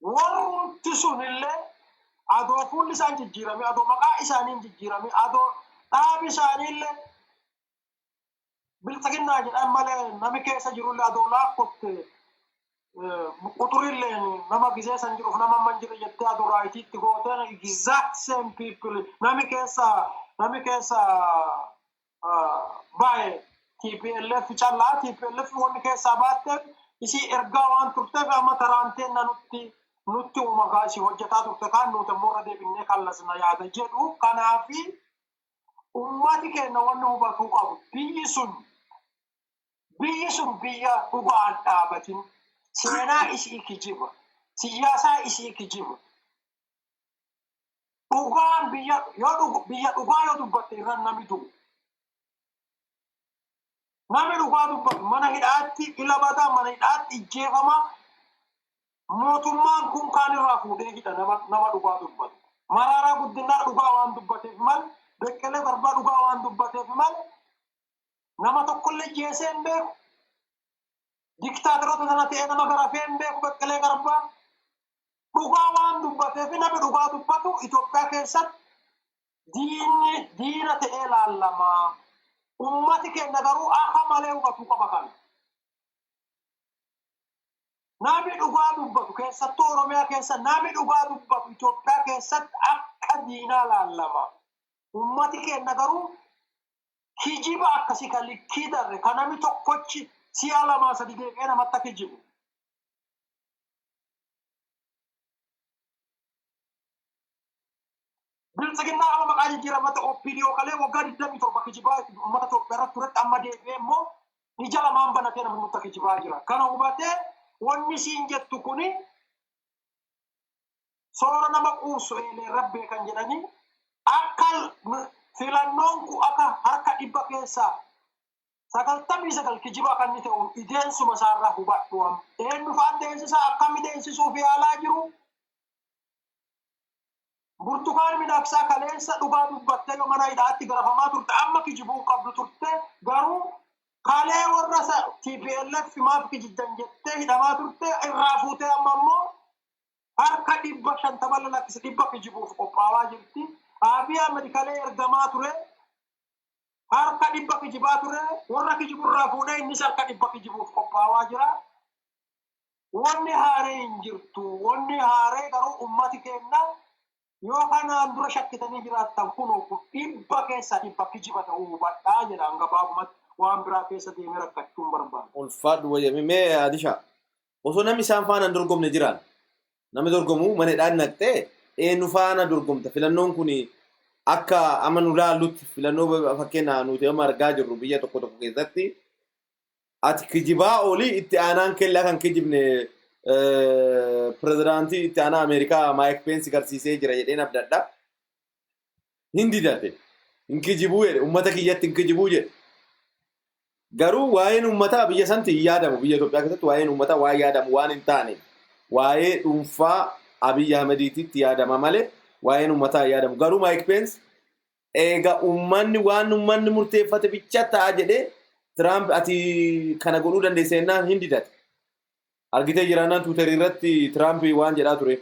Warrumti sunillee adoo fuulli isaan jijjiirame, adoo maqaa isaaniin jijjiirame, adoo dhaabi isaaniillee bilxiginnaa jedhan malee nami keessa jirullee adoo laakkotte quxurillee nama gizee san jiruuf nama amma hin jirre jettee adoo raayitiitti gooteen, exact same people nami keessa baay'ee TPLF callaa. TPLF wanni keessaa baatteef isii ergaa waan turteef amma taraanteen nutti uumagaa isii hojjetaa turte, kaan nuti immoo irra deebinnee kallasna yaada jedhu. Kanaafi ummati keenya wanni hubatuu qabu, biyyi sun biyya dhugaan dhaabatin, seenaa isii kijiba, siyaasaa isii kijiba, dhugaan biyya yoo biyya dhugaa yoo dubbatte irra nami du'u, namni dhugaa dubbatu mana hidhaatti ila badaa, mana hidhaatti ijjeefama. Mootummaan kun kaan irraa fuudhee hidha nama dhugaa dubbatu. Maraaraa Guddinaa dhugaa waan dubbateef mal, Beqqelee Garbaa dhugaa waan dubbateef mal, nama tokkollee jeesee hin beeku. Diktaatoroota sana ta'ee nama garafee hin beeku Beqqelee Garbaa. Dhugaa waan dubbateef namni dhugaa dubbatu Itoophiyaa keessatti diinni diina ta'ee laallama. Ummati keenya garuu akka malee hubatuu qaba kana. Namni dhugaa dubbatu, keessattuu Oromiyaa keessa namni dhugaa dubbatu, Itoophiyaa keessatti akka diinaa laallama. Ummati keenya garuu kijiba akkasii kan likkii darre, kan namni tokkochi si'a lamaa sadi deebi'ee namatti akka kijibu. Biltsiginnaa amma maqaa jijjiiramate OPDO kalee waggaa 27 kijibaa uummata Itoophiyaa irratti turetti amma deebi'ee immoo ija lamaan banatee namni nutti kijibaa jira. Kana hubatee wanni siin jettu kuni soora nama quubsu eelee rabbee kan jedhanii, akka filannoon kun akka harka 99% kijibaa kan inni ta'u ideensuma isaarraa hubadhu amma. Eenyu fa'aa deemsisaa, akkami deemsisuuf yaalaa jiru? Burtukaan Midhaaksaa kaleessa dhugaa dubbattee yoo mana hidhaatti garafamaa turte, amma kijibuu qabdu turte. Garuu kalee warra TPLF maaf kijibdan jettee hidhamaa turte irraa fuutee amma immoo harka 50 lalakkise 100 kijibuuf qophaawaa jirti. Abiy Ahmed kalee ergamaa ture, harka 100 kijibaa ture, warra kijiburraa fuudhee innis harka 100 kijibuuf qophaawaa jira. Wanni haaree hin jirtu. Wanni haaree garuu ummati keenya yoo kanaan dura shakkitanii jiraattan, kunoo kun 100% kijiba ta'uu hubadhaa jedha. Gabaabumatti waan biraa keessa deemee rakkachuun barbaada. Ulfaadhu wayyame. Mee Adisha, osoo namni isaan faana hin dorgomne jiraan, namni dorgomu mana hidhaan naqxee eenyu faana dorgomta? Filannoon kun akka amma nu laallutti, filannoo fakkeenya nuti amma argaa jirru biyya tokko tokko keessatti, ati kijibaa olii itti aanaan kellaa kan kijibne pirezidaantii itti aanaa Ameerikaa Maayik Peensi garsiisee jira jedheen abdadha. Hin didate. Hin kijibuu jedhe. Uummata kiyyatti hin kijibuu jedhe. Garuu waa'een uummataa biyya sanatti hin yaadamu. Biyya Itoophiyaa keessatti waa'een uummataa waan yaadamu waan hin taane, waa'ee dhuunfaa Abiy Ahmediititti yaadama malee waa'een uummataa hin yaadamu. Garuu Maayik Peensi eega uummanni waan uummanni murteeffate bicha ta'a jedhee, Tiraamp ati kana godhuu dandeessa jennaan hin didate. Argitee jiraannaan Tiwiitarii irratti Tiraamp waan jedhaa ture.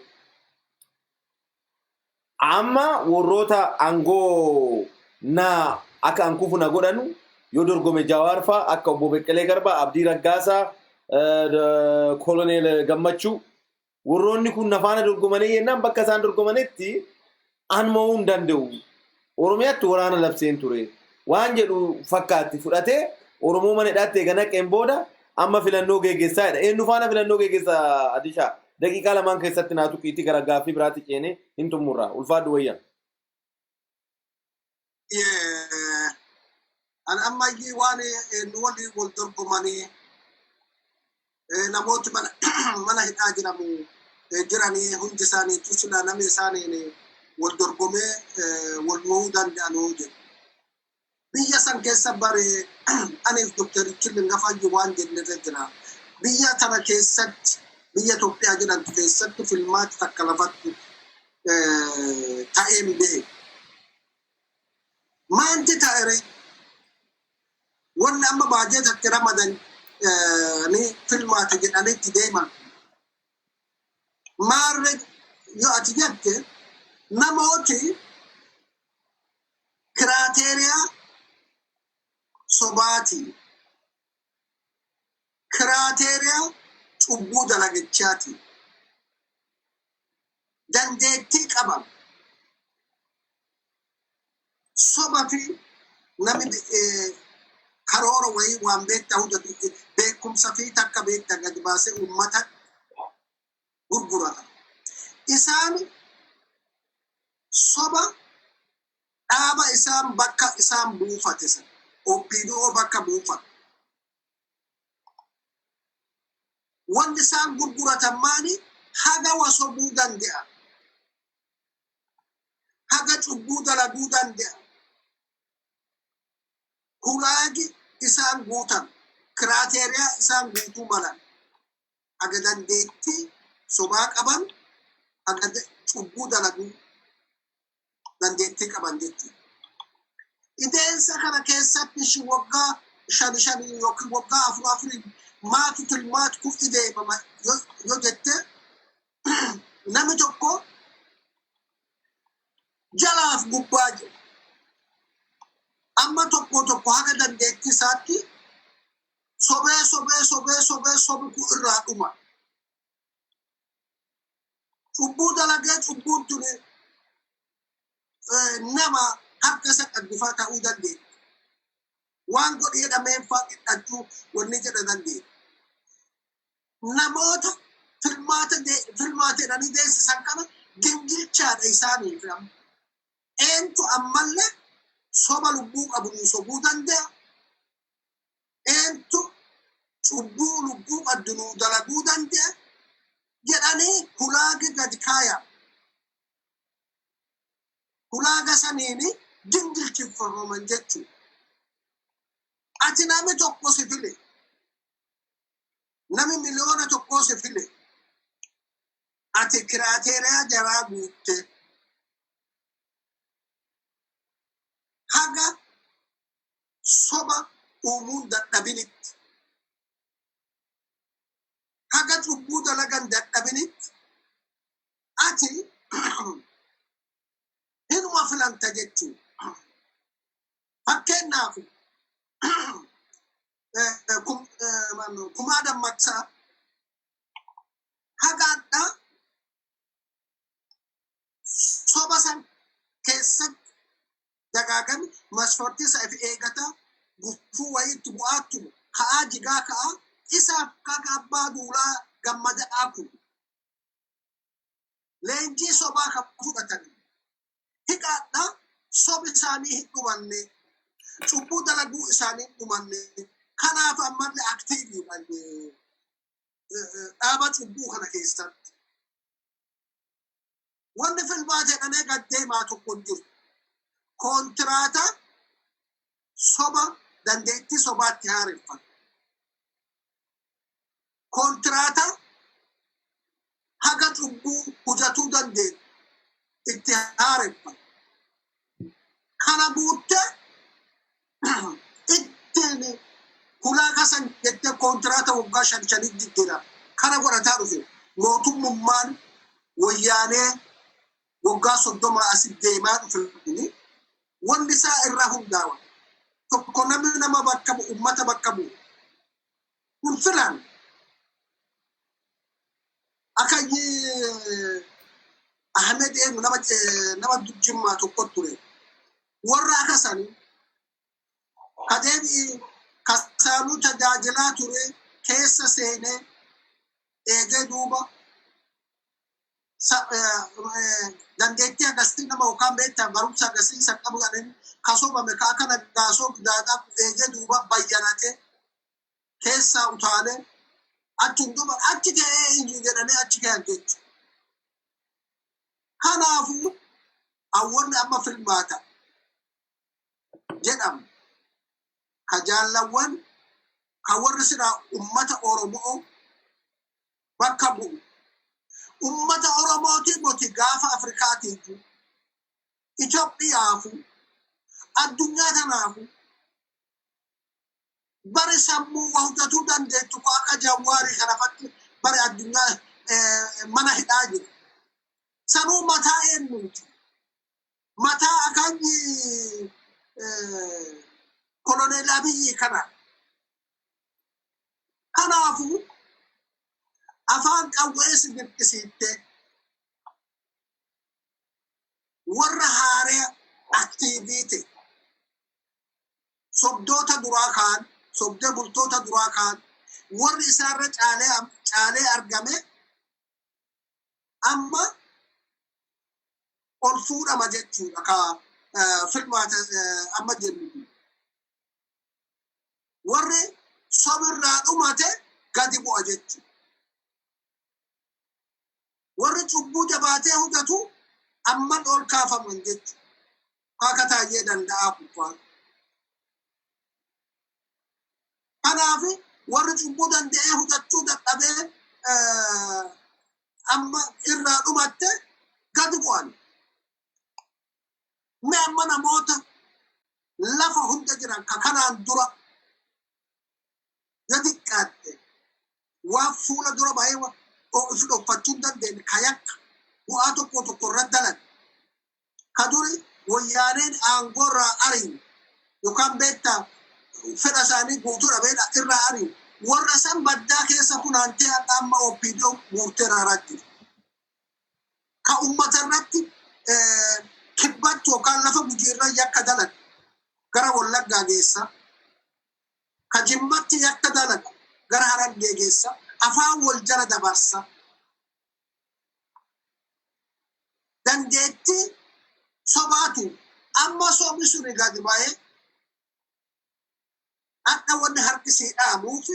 Amma warroota aangoo na akka an kufu na godhanu yoo dorgome, Jawaar fa'a, akka obbo Beqqelee Garbaa, Abdii Raggaasaa, Koloneel Gammachuu, warroonni kun na faana dorgomanii jennaan, bakka isaan dorgomanitti an mo'uu hin danda'u. Oromiyaatti waraana labseen ture. Waan jedhu fakkaatti fudhatee Oromoo mana hidhaatti eega naqeen booda amma filannoo geggeessaa jedha. Eenyu faana filannoo geggeessaa, Adishaa? Daqiiqaa lamaan keessatti naa tuqiitii gara gaaffii biraatti ceenee hin xumurra. Ulfaadhu wayya. An ammayyii waan nu waliin wal dorgomanii namooti mana hidhaa jiramu jiranii hundi isaaniitu sila namni isaaniin Wal dorgomee wal mo'uu danda'an jedhu. Biyya san keessa bare aniif Doktorichi Lingafayyu waan jennirra jira. Biyya tana keessatti, biyya Itoophiyaa jedhamtu keessatti, filmaati takka lafatti ta'een beeku. Maanti ta'ere? Wanni amma baajetatti ramadan ni filmaata jedhanitti deeman. Maarre yoo ati jette, namooti criteria sobaati. Criteria cubbuu dalagichaati. Dandeettii qaban. Soba fi namni karoora wayii waan beektaa hojjetu, beekumsa fi takka beektaa gadi baasee uummata gurgurata. Isaan soba dhaaba isaan bakka isaan buufate sana, OPDO bakka buufate. Wanni isaan gurguratan maali? Haga wasobuu danda'a. Haga cubbuu dalaguu danda'a. Hulaagi isaan guutan, criteria isaan guutuu malan. Haga dandeettii sobaa qaban, haga cubbuu dalaguu dandeettii qaban jechuudha. Ideensa kana keessatti shi waggaa shan shanii yookiin waggaa afur afurii maatu tilmaatu kun ideemama yoo jette, namni tokko jalaaf gubbaa jira. Amma tokko tokko haga dandeettii isaatti sobee sobee sobee sobee sobi kun irraa dhuma. Cubbuu dalagee cubbuun tuni nama harka isa qaddifaa ta'uu dandeetti. Waan godhi jedhameen faa qixxachuu wanni jedha dandeetti. Namoota filmaata jedhanii deessisan kana gingilchaadha isaaniif. Eentu ammallee soba lubbuu qabu nu sobuu danda'a? Eentu cubbuu lubbuu qabdu nu dalaguu danda'a? Jedhanii hulaaga gadi kaaya. Hulaaga saniini gingilchifaman jechuudha. Ati nami tokko si file. Nami 1 miliyoona si file. Ati criteria jaraa guutte. Haga soba uumuun dadhabinitti. Haga cubbuu dalagan dadhabinitti. Ati hinuma filanta jechuudha. Fakkeenyaaf, Kumaa Dammaqsaa haga addaa soba san keessatti dagaagame, masfartii isa if eegataa, gufuu wayiitti bu'aattu ka'aa jigaa ka'aa isaaf kaga Abbaa Duulaa Gammadaa kun leenjii sobaa kan fudhatan hiqaadha. Sobi isaanii hin dhumanne, cubbuu dalaguu isaanii hin dhumanne. Kanaaf ammallee active dhaaba cubbuu kana keessatti wanni filmaa jedhamee gad deemaa tokko hin jiru. Kontiraata soba dandeettii sobaatti haareffatu. Kontiraata haga cubbuu hujatuu dandeenyu itti haareffatu. Kana guuttee ittiin hulaaga san jettee kontiraata waggaa shan shanii jijjiira. Kana godhataa dhufe mootummummaan Wayyaanee waggaa 30 asit deemaa dhufe kuni wanni isaa irraa hundaa'a. Tokko, namni nama bakka bu'u, ummata bakka bu'u kun filan akayyi Ahmed eenyu nama Jimmaa tokko ture. Warra akka sanii kadeebi kasaanuu tajaajilaa ture keessa seenee eegee duuba dandeettii agarsiisa nama yookaan beektaa barumsa agarsiisa qabu jedhanii kasobame ka akka Nagaasoo Gidaadaa eegee duuba bayyanatee keessaa utaalee achi duuba achi ta'ee iyyuu jedhanii achi kayan jechuudha. Kanaafuu Awwanni amma filmaata jedhamu ka jaallawwan ka warri silaa ummata Oromoo bakka bu'u. Ummata Oromootii moti gaafa Afrikaatiifu, Itoophiyaafu, addunyaa tanaafu bari sammuu waa hojjetuu dandeettu ko akka Jawaarii kana fatti bari addunyaa mana hidhaa jiru. Sanuu mataa eenyuuti? Mataa akaanyi Koloneel Abiyyi kana. Kanaafuu afaan qawwee si dirqisiiftee warra haaree active ta'e, sobdoota duraa kaan, sobdee bultoota duraa kaan, warri isaarra caalee argame amma ol fuudhama jechuudha ka filmaata amma jennu kun. Warri sobirraa dhumate gadi bu'a jechuudha. Warri cubbuu jabaatee hojjetu amman ol kaafaman jechuudha. Akka Taayyee Danda'aa kubbaa. Kanaaf warri cubbuu danda'ee hojjechuu dadhabee amma irraa dhumatte gadi bu'an. Mee amma namoota lafa hunda jiran ka kanaan dura yoo xiqqaatte waan fuula dura bahee of dhokfachuu hin dandeenye, ka yakka bu'aa tokko tokko irra dalan, ka duri Wayyaaneen aangoo irraa ariin yookaan beektaa fedha isaanii guutuu dhabee irraa ariin, warra san baddaa keessa funaantee hadha amma OPDO guurtee raaraa jiru. Ka ummata irratti kibbatti yookaan lafa Gujii irra yakka dalagu gara Wallaggaa geessa. Ka Jimmatti yakka dalagu gara Harargee geessa. Afaan wal jala dabarsa. Dandeettii sobaatu amma sobni suni gadi ba'ee hadha wanni harki sii dhaamuuf,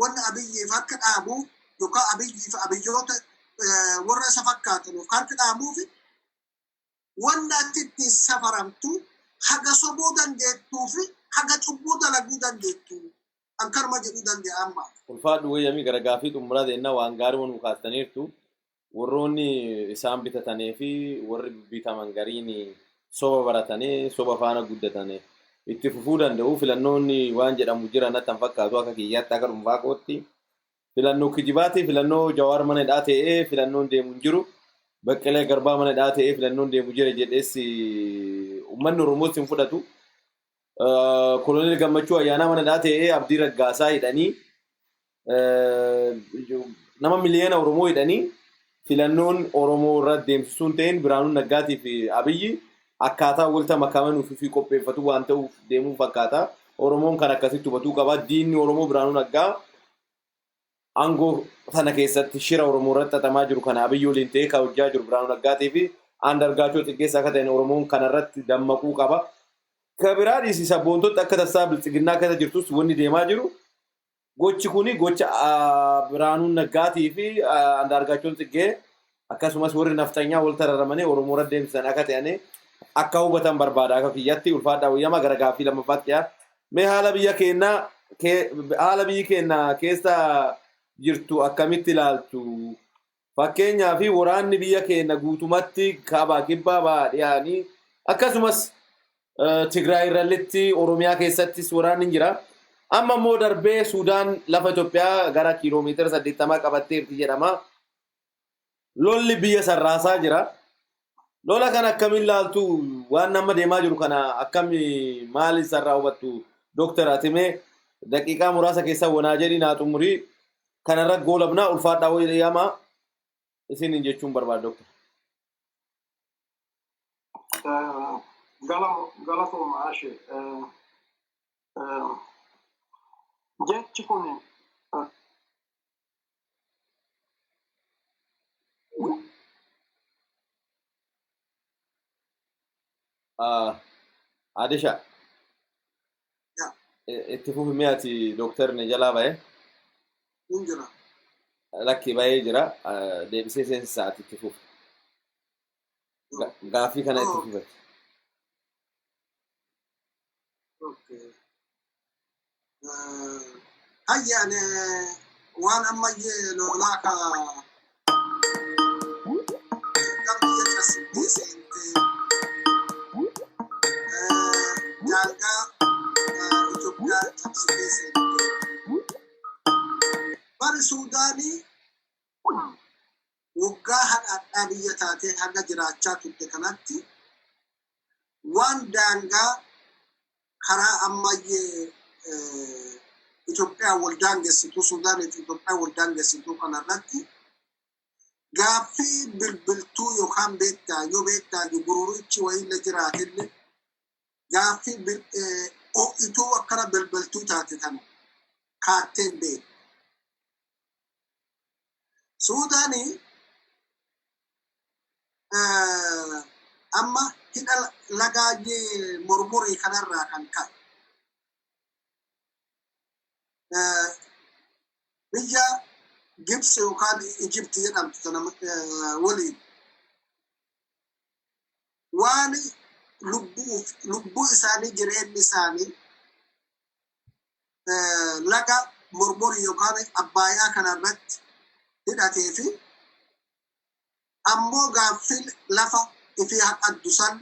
wanni Abiyyiif harka dhaamuuf yookaan Abiyyiif Abiyyoota warra isa fakkaatanuuf harka dhaamuuf, wanni ati ittiin safaramtu haga sobuu dandeettuu fi haga cubbuu dalaguu dandeettu. An kanuma jedhuu dande'a amma. Ulfaadhu wayyamii gara gaafii xumuraa deemna. Waan gaarii nu kaastaniirtu. Warroonni isaan bitatanii fi warri bitaman gariin soba baratanii soba faana guddatanii itti fufuu danda'u. Filannoonni waan jedhamu jira natti hin fakkaatu akka kiyyaatti, akka dhuunfaa kootti. Filannoo kijibaati. Filannoo Jawaar mana hidhaa ta'ee filannoon deemu hin jiru. Baqqalee Garbaa mana hidhaa ta'ee filannoon deemu jira jedhees uummanni Oromoos hin fudhatu. Koloneel Gammachuu Ayyaanaa mana hidhaa ta'ee, Abdii Raggaasaa hidhanii, nama miliyoona Oromoo hidhanii filannoon Oromoo irra deemsisuun ta'in Biraanuu Naggaatii fi Abiyyi akkaataa walta makaman ofii qopheeffatu waan ta'uuf deemuu fakkaata. Oromoon kan akkasitti hubatuu qaba. Diinni Oromoo Biraanuu Naggaa aangoo sana keessatti shira Oromoo irratti xaxamaa jiru kana Abiyyi waliin ta'ee kan hojjaa jiru Biraanuu Naggaatii fi Andargaachoo Xiggeessaa akka ta'an Oromoon kanarratti dammaquu qaba. Ka biraa dhiisi, sabboontota akka tasaa Biltsiginnaa keessa jirtus wanni deemaa jiru gochi kuni gocha Biraanuu Naggaatii fi Andaargaachoon Xiggee akkasumas warri nafxanyaa wal tararamanii Oromoo irra deemsisan akka ta'an akka hubatan barbaada akka kiyyatti. Ulfaadhaa wayyamaa gara gaaffii lammaffaatti dhiyaa. Mee haala biyya keenyaa, haala biyyi keenya keessa jirtu akkamitti ilaaltu? Fakkeenyaa fi waraanni biyya keenya guutumatti kaabaa kibbaa bahaa dhiyaanii akkasumas Tigraay irrallitti, Oromiyaa keessattis waraanni jira. Amma immoo darbee Suudaan lafa Itoophiyaa gara kiiloomeetira 80 qabatteerti jedhama. Lolli biyya sarraasaa jira. Lola kana akkamiin ilaaltu? Waan amma deemaa jiru kana akkami maali sarraa hubattu? Dooktar Atimee, daqiiqaa muraasa keessa wanaa jedhi naa xumurii kanarra goolabnaa. Ulfaadhaa wayyamaa isiniin jechuun barbaada, dooktar. Galatooma Ashee. Jechi kun Adisha. Itti fufi mee ati, dooktar ni jalaa ba'e. Hin jira. Lakki, ba'ee jira. Deebisee seensisaa, ati itti fufi. Gaaffii kana itti fufate. Hayya, ani waan ammayyee lolaa ka Itoophiyaan biyya cabsitee seentee, daangaa Itoophiyaa cabsitee seentee, bari Suudaanii waggaa haqa biyya taatee haga jiraachaa turte kanatti waan daangaa karaa ammayyee Itoophiyaa wal daangessitu, Suudaanii fi Itoophiyaa wal daangessitu kanarratti gaaffii bilbiltuu yookaan beektaa yoo beektaa gururichi wayiillee jiraatillee gaaffii ho'ituu akkana bilbiltuu taate tana kaatteen beektu. Suudaanii amma hidha lagaajee mormorii kanarraa kan ka'e biyya Gibsi yookaan Ijipti jedhamtu tana waliin waan lubbuu isaanii, jireenyi isaanii laga mormorii yookaan Abbaayaa kanarratti hidhatee fi ammoo gaaffii lafa ifii haqaddu san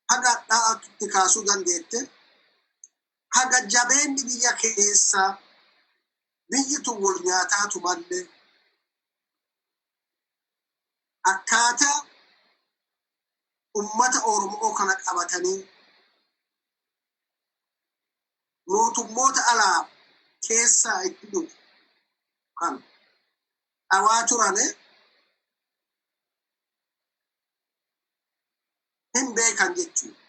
haga dha'atutti kaasuu dandeette, haga jabeenni biyya keessaa biyyi tun wal nyaataatu mallee akkaataa ummata Oromoo kana qabatanii mootummoota alaa keessaa itti dhufu kan dhawaa turane hin beekan jechuudha.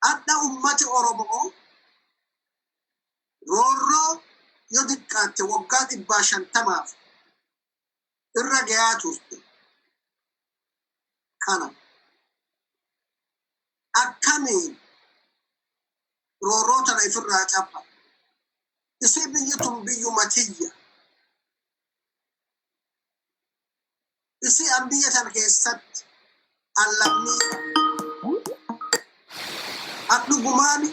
Adda ummati Oromoo roorroo yoo xiqqaatte waggaa 150f irra gayaa turte. Kana akkamiin roorroo tana ifirraa cabba? Isii biyyi tun biyyuma tiyya. Isii an biyya tana keessatti an lammiidha. An dhugumaan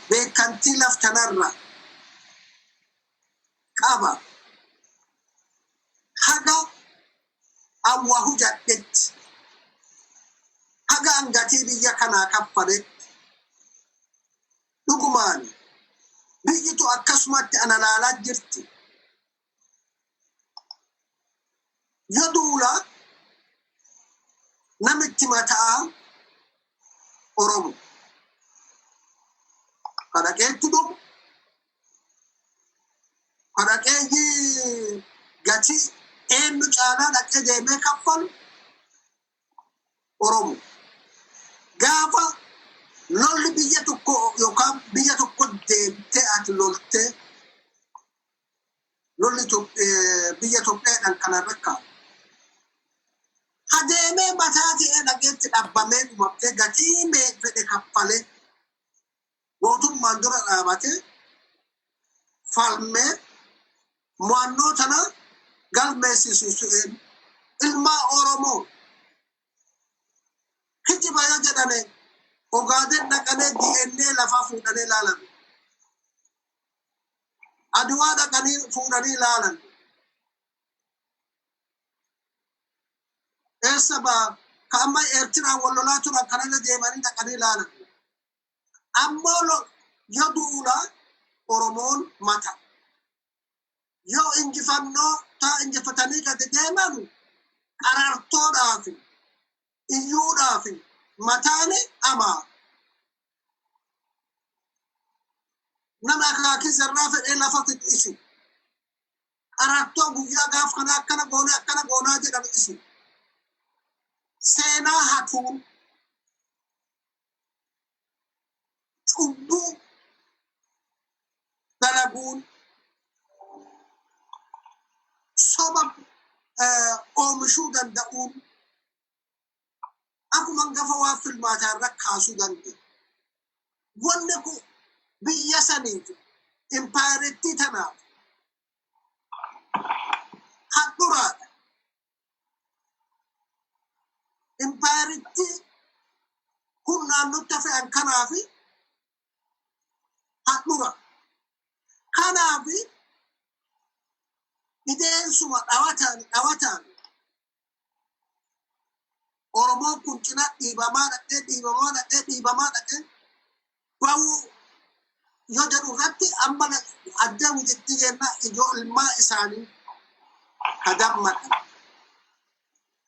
beekantii laf tanarra qaba. Haga an waa hujadhetti, haga an gatii biyya kanaa kaffaletti, dhugumaan biyyitu akkasumatti ana laalaa jirti. Yoo duula namitti mataa Oromo ka dhaqeetti dhumu, ka dhaqee gatii eenyu caalaa dhaqee deemee kaffalu Oromo. Gaafa lolli biyya tokko yookaan biyya tokko deemtee ati loltee, lolli biyya Itoophiyaadhaan kanarra kaa'u. Adeemee mataa ta'ee dhaqeetti dhabbamee dhumattee gatii mee fedhe kaffalee mootummaan dura dhaabatee falmee mo'annoo tana galmeessisuusu ilmaa Oromoo. Kijiba yoo jedhame Ogaaden dhaqanee DNA lafaa fuudhanii ilaalan. Aduwaa dhaqanii fuudhanii ilaalan. Eessa baa ka amma Eertiraan wal lolaa turan kanallee deemanii dhaqanii ilaalan. Ammoo yoo duula Oromoon mata. Yoo injifannoo taa injifatanii gadi deeman qarartoodhaaf iyyuudhaaf mataan amaa. Nama akaakii zarraa fedhee lafa fidu isi. Qarartoo guyyaa gaaf kana akkana goonee akkana goonaa jedhan isi. Seenaa hatuun, cubbuu dalaguun, soba oomishuu danda'uun akkuma gafa waan filmaataa irra kaasuu danda'u. Wanni kun biyya saniif, impaayerittii tanaaf handhuraadha. Impaayeritti humnaan nutti fe'an kanaafi handhura. Kanaafi ideensuma dhawataan dhawataan Oromoon kun cina dhiibamaa dhaqee dhiibamaa dhaqee dhiibamaa dhaqee bahuu yoo jedhu irratti amma adda wixitti jenna ijoo ilmaa isaanii ka dammaqan.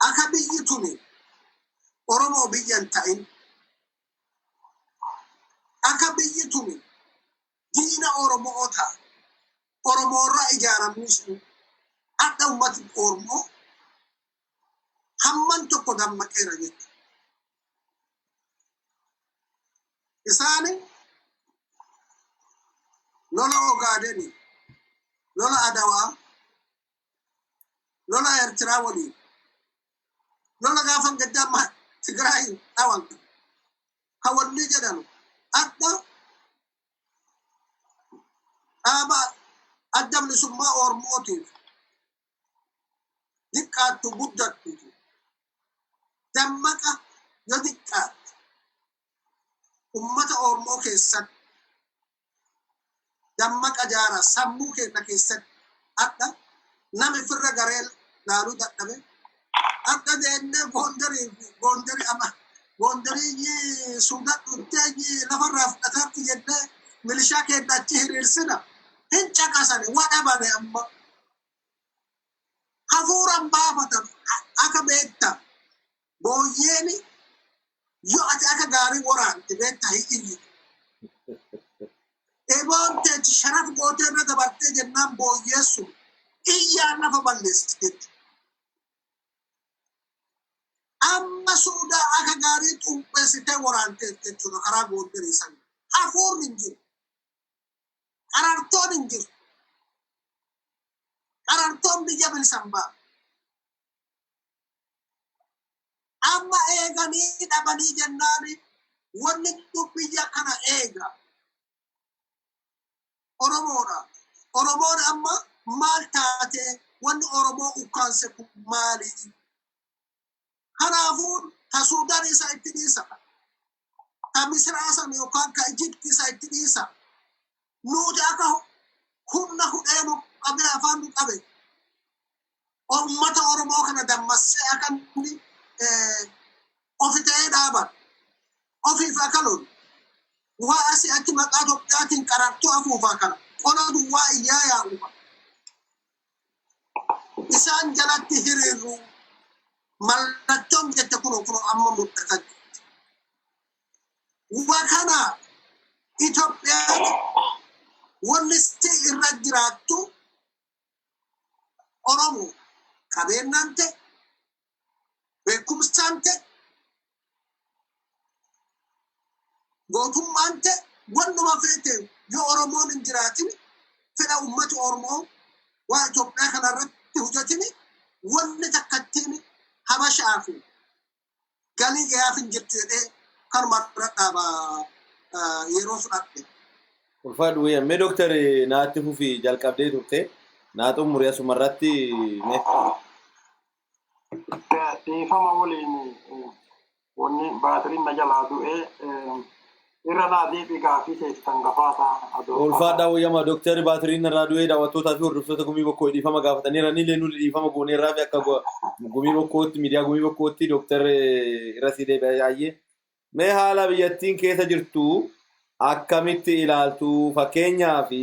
Akka biyyi tuni Oromoo biyya hin ta'in, akka biyyi tuni diina Oromoo ta'a. Oromoorraa ijaaramuu sun hadha ummati Oromoo hamman tokko dammaqeera jechuudha. Isaani lola Ogaadeni, lola Adawaa, lola Eertiraa waliin, lola gaafa gaddaa Tigraay dhawan ka wanni jedhan hadha dhaaba Adda Bilisummaa Oromootiif diqqaattu guddattu dammaqa yoo diqqaatte ummata Oromoo keessatti dammaqa jaara sammuu keenya keessatti hadha nami firra garee laaluu dadhabe hadha deemnee Gondarii fi Gondarii ama Gondarii Suudaan dhuftee lafarraa fudhataatti jennee milishaa keenya achi hiriirsina hin caqasani wadhabane amma hafuuran baafatan akka beekta booyyeeni yoo ati akka gaarii waraante beekta hin iyyitu. Eboon teeti sharaf gootee irra dabartee jennaan booyyeen sun iyyaan lafa balleessiti jechuudha. Amma Suudaa akka gaarii xumpheessitee waraanteetti jechuudha karaa Gondarii sana. Hafuurri hin jiru. Qarartoon hin jiru. Qarartoon biyya bilisan ba'a. Amma eeganii dhabanii jennaan wanni biyya kana eega. Oromoodha. Oromoon amma maal taatee wanni Oromoo ukkaanse kun maali? Kanaafuu ta Suudaan isa itti dhiisa. Ta Misraa sana yookaan ka Ijipti isa itti dhiisa. Nuti akka humna hudhee nu qabee afaan nu qabe. Uummata Oromoo kana dammassee akka inni ofi ta'ee dhaaban. Ofiif akka lolu. Waa asii achi maqaa Itoophiyaatiin qarartuu afuufaa kana qola duwwaa iyyaa yaa'u. Isaan jalatti hiriirru mallattoon jette kunoo kunoo amma mul'ata jirti. Waa kana Itoophiyaan wanni si irra jiraattu Oromoo qabeenyaan ta'e beekumsaan ta'e gootummaan ta'e wannuma feete yoo Oromoon hin jiraatin fedha uummata Oromoo waa Itoophiyaa kanarratti hojjetini wanni takkattiin Habashaa fi galii gahaaf hin jirtu jedhee kanuma irra dhaaba yeroo fudhadhe. Ulfaadhu wayya. Mee dooktar naatti fufi jalqabdee turte. Naa xumuri asuma irratti mee. Dhiifama waliin wanni baatiriin na jalaa du'ee irra naa deebii gaafii keeti kan gafaata. Ulfaadhaa wayyama dooktarri baatiriin irraa du'ee daawwattootaa fi hordoftoota Gumii Bokkoo dhiifama gaafataniira. Ni illee nuti dhiifama gooneerraa fi akka Gumii Bokkootti miidiyaa Gumii Bokkootti dooktarri irra sii deebi'aa yaayyee. Mee haala biyyattiin keessa jirtu akkamitti ilaaltu? Fakkeenyaa fi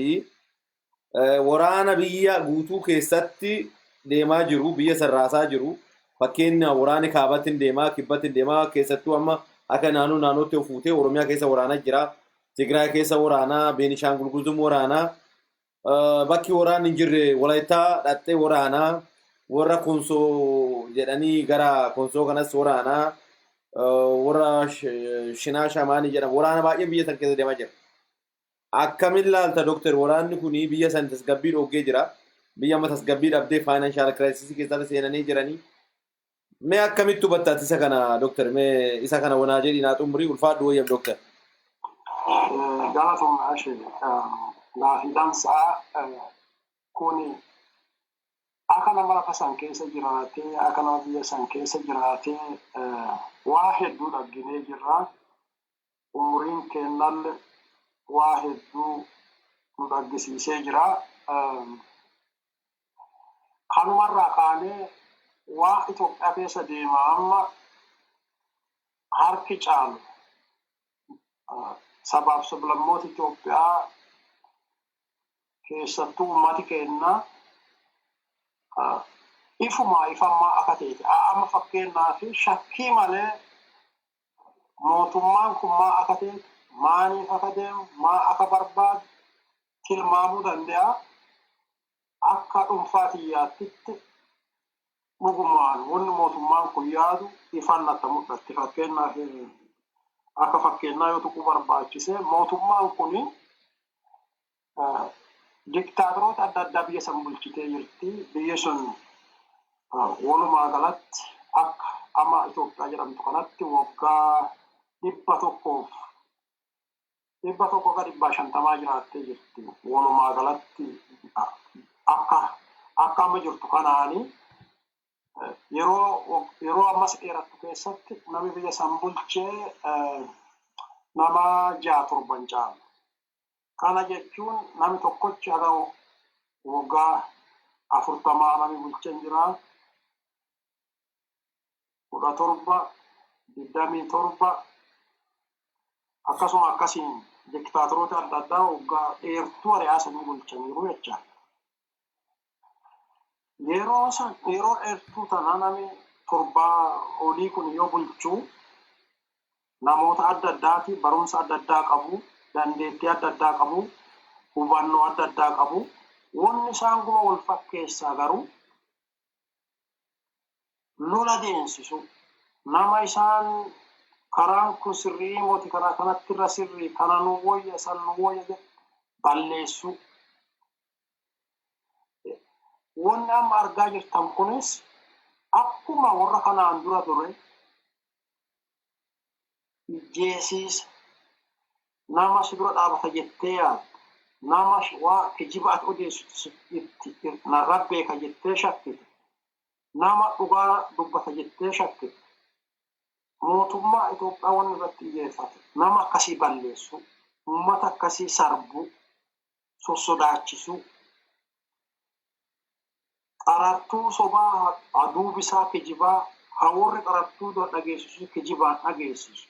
waraana biyya guutuu keessatti deemaa jiru, biyya sarraasaa jiru. Fakkeenya waraanni kaabatti hin deemaa, kibbatti hin deemaa, keessattuu amma akka naannoo naannootti of fuutee Oromiyaa keessa waraanaa jira. Tigraay keessa waraanaa, Beenishaangul Gumuz waraanaa. Bakki waraanni hin jirre Walaayittaa dhaxxee waraanaa. Warra Konsoo jedhanii gara Konsoo kanas waraanaa. Warra Shinaa Shamaanii jedhamu waraana baay'ee biyya san keessa deemaa jira. Akkamiin laalta dooktar waraanni kun biyya san tasgabbii dhoogee jira. Biyya amma tasgabbii dhabdee financial crisisii keessatti seenanii jiranii. Mee akkamitti hubatta isa kana dooktar? Mee isa kana wanaa jedhi naa xumurii ulfaadhu wayyam dooktar. Galatuma ashee gaafiidhaan sa'a kun Akka nama lafa san keessa jiraatee, akka nama biyya san keessa jiraatee waa hedduu dhagginee jirra. Umriin keennalle waa hedduu nu dhaggisiisee jira. Kanumarraa kaanee waa Itoophiyaa keessa deema amma harki caalu sabaaf sablammoota Itoophiyaa, keessattuu uummati keenya ifuma ifammaa akka ta'e. Amma fakkeenyaa fi shakkii malee mootummaan kun maa akka ta'e, maaniif akka deemu, maa akka barbaadu tilmaamuu danda'a. Akka dhuunfaa xiyyaattitti dhugumaan wanni mootummaan kun yaadu ifaan natti mul'atti. Fakkeenyaaf, akka fakkeenyaa yoo tuquu barbaachise, mootummaan kun diktaatoroota adda addaa biyya san bulchitee jirti. Biyyi sun walumaa galatti akka amma Itoophiyaa jedhamtu kanatti waggaa 100f 100 ga 150 jiraattee jirti. Walumaa galatti akka amma jirtu kanaani yeroo ammas dheerattu keessatti namni biyya san bulchee nama ja'a torban caalu. Kana jechuun namni tokkochi haga waggaa 40 namni bulchee jira. 17, 27, akkasuma akkasiin diktaatoroota adda addaa waggaa dheertuu ari'aasanii bulchaniiru jecha. Yeroo san, yeroo dheertuu tana namni torbaa olii kun yoo bulchuu, namoota adda addaati, barumsa adda addaa qabu, dandeettii adda addaa qabu, hubannoo adda addaa qabu. Wanni isaan guma wal fakkeessaa garuu lola deemsisu. Nama isaan karaan kun sirrii moti, karaa kanatti irra sirrii, kana nu wayya, san nu wayya jedhu balleessu. Wanni amma argaa jirtan kunis akkuma warra kanaan dura ture ijjeesiisa, nama si dura dhaabata jettee yaaddu, nama waa kijiba ati odeessitu itti narra beeka jettee shakkite, nama dhugaa dubbata jettee shakkite, mootummaa Itoophiyaa wanni irratti xiyyeeffate nama akkasii balleessu, uummata akkasii sarbu, sossodaachisu, qarartuu sobaa aduubisaa kijibaa, hawarri qarartuu dhageessisu kijibaan dhageessisu,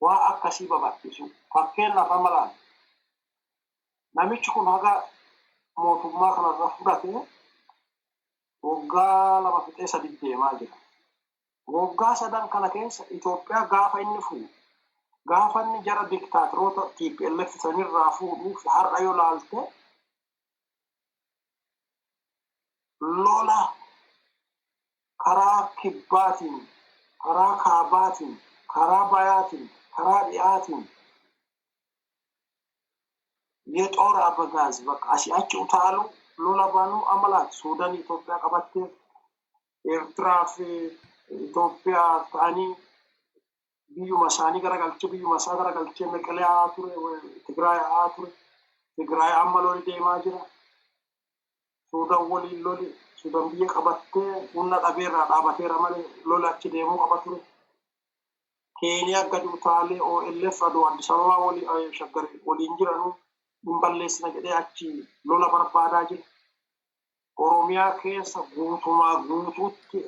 waa akkasii babal'isu. Fakkeenyaaf, amma laal, namichi kun haga mootummaa kanarra fudhate waggaa 2 fixee 3 deemaa jira. Waggaa sadan kana keessa Itoophiyaa gaafa inni fuudhu, gaafa inni jara diktaatoroota TPLF sanirraa fuudhuuf har'a yoo laalte, lola karaa kibbaatiin, karaa kaabaatiin, karaa bayaatiin, karaa dhi'aatiin የጦር አበጋዝ በቃ asii achi utaalu, lola banuu. Amalaat Suudaan Itoophiyaa qabattee, Eertiraa fi Itoophiyaa ta'anii biyyuma isaanii garagalchee, biyyuma isaa garagalchee Meqelee haa ture, Tigraay haa ture. Tigraay amma loli deemaa jira. Suudaan waliin loli, Suudaan biyya qabattee humna dhabeerraa dhaabateera malee lola achi deemuu qaba ture. Keeniyaa gadi utaalee OLF aduu Addis Ababaa walii Shaggar waliin jiranuu hin balleessina jedhee achi lola barbaadaa jira. Oromiyaa keessa guutumaa guutuutti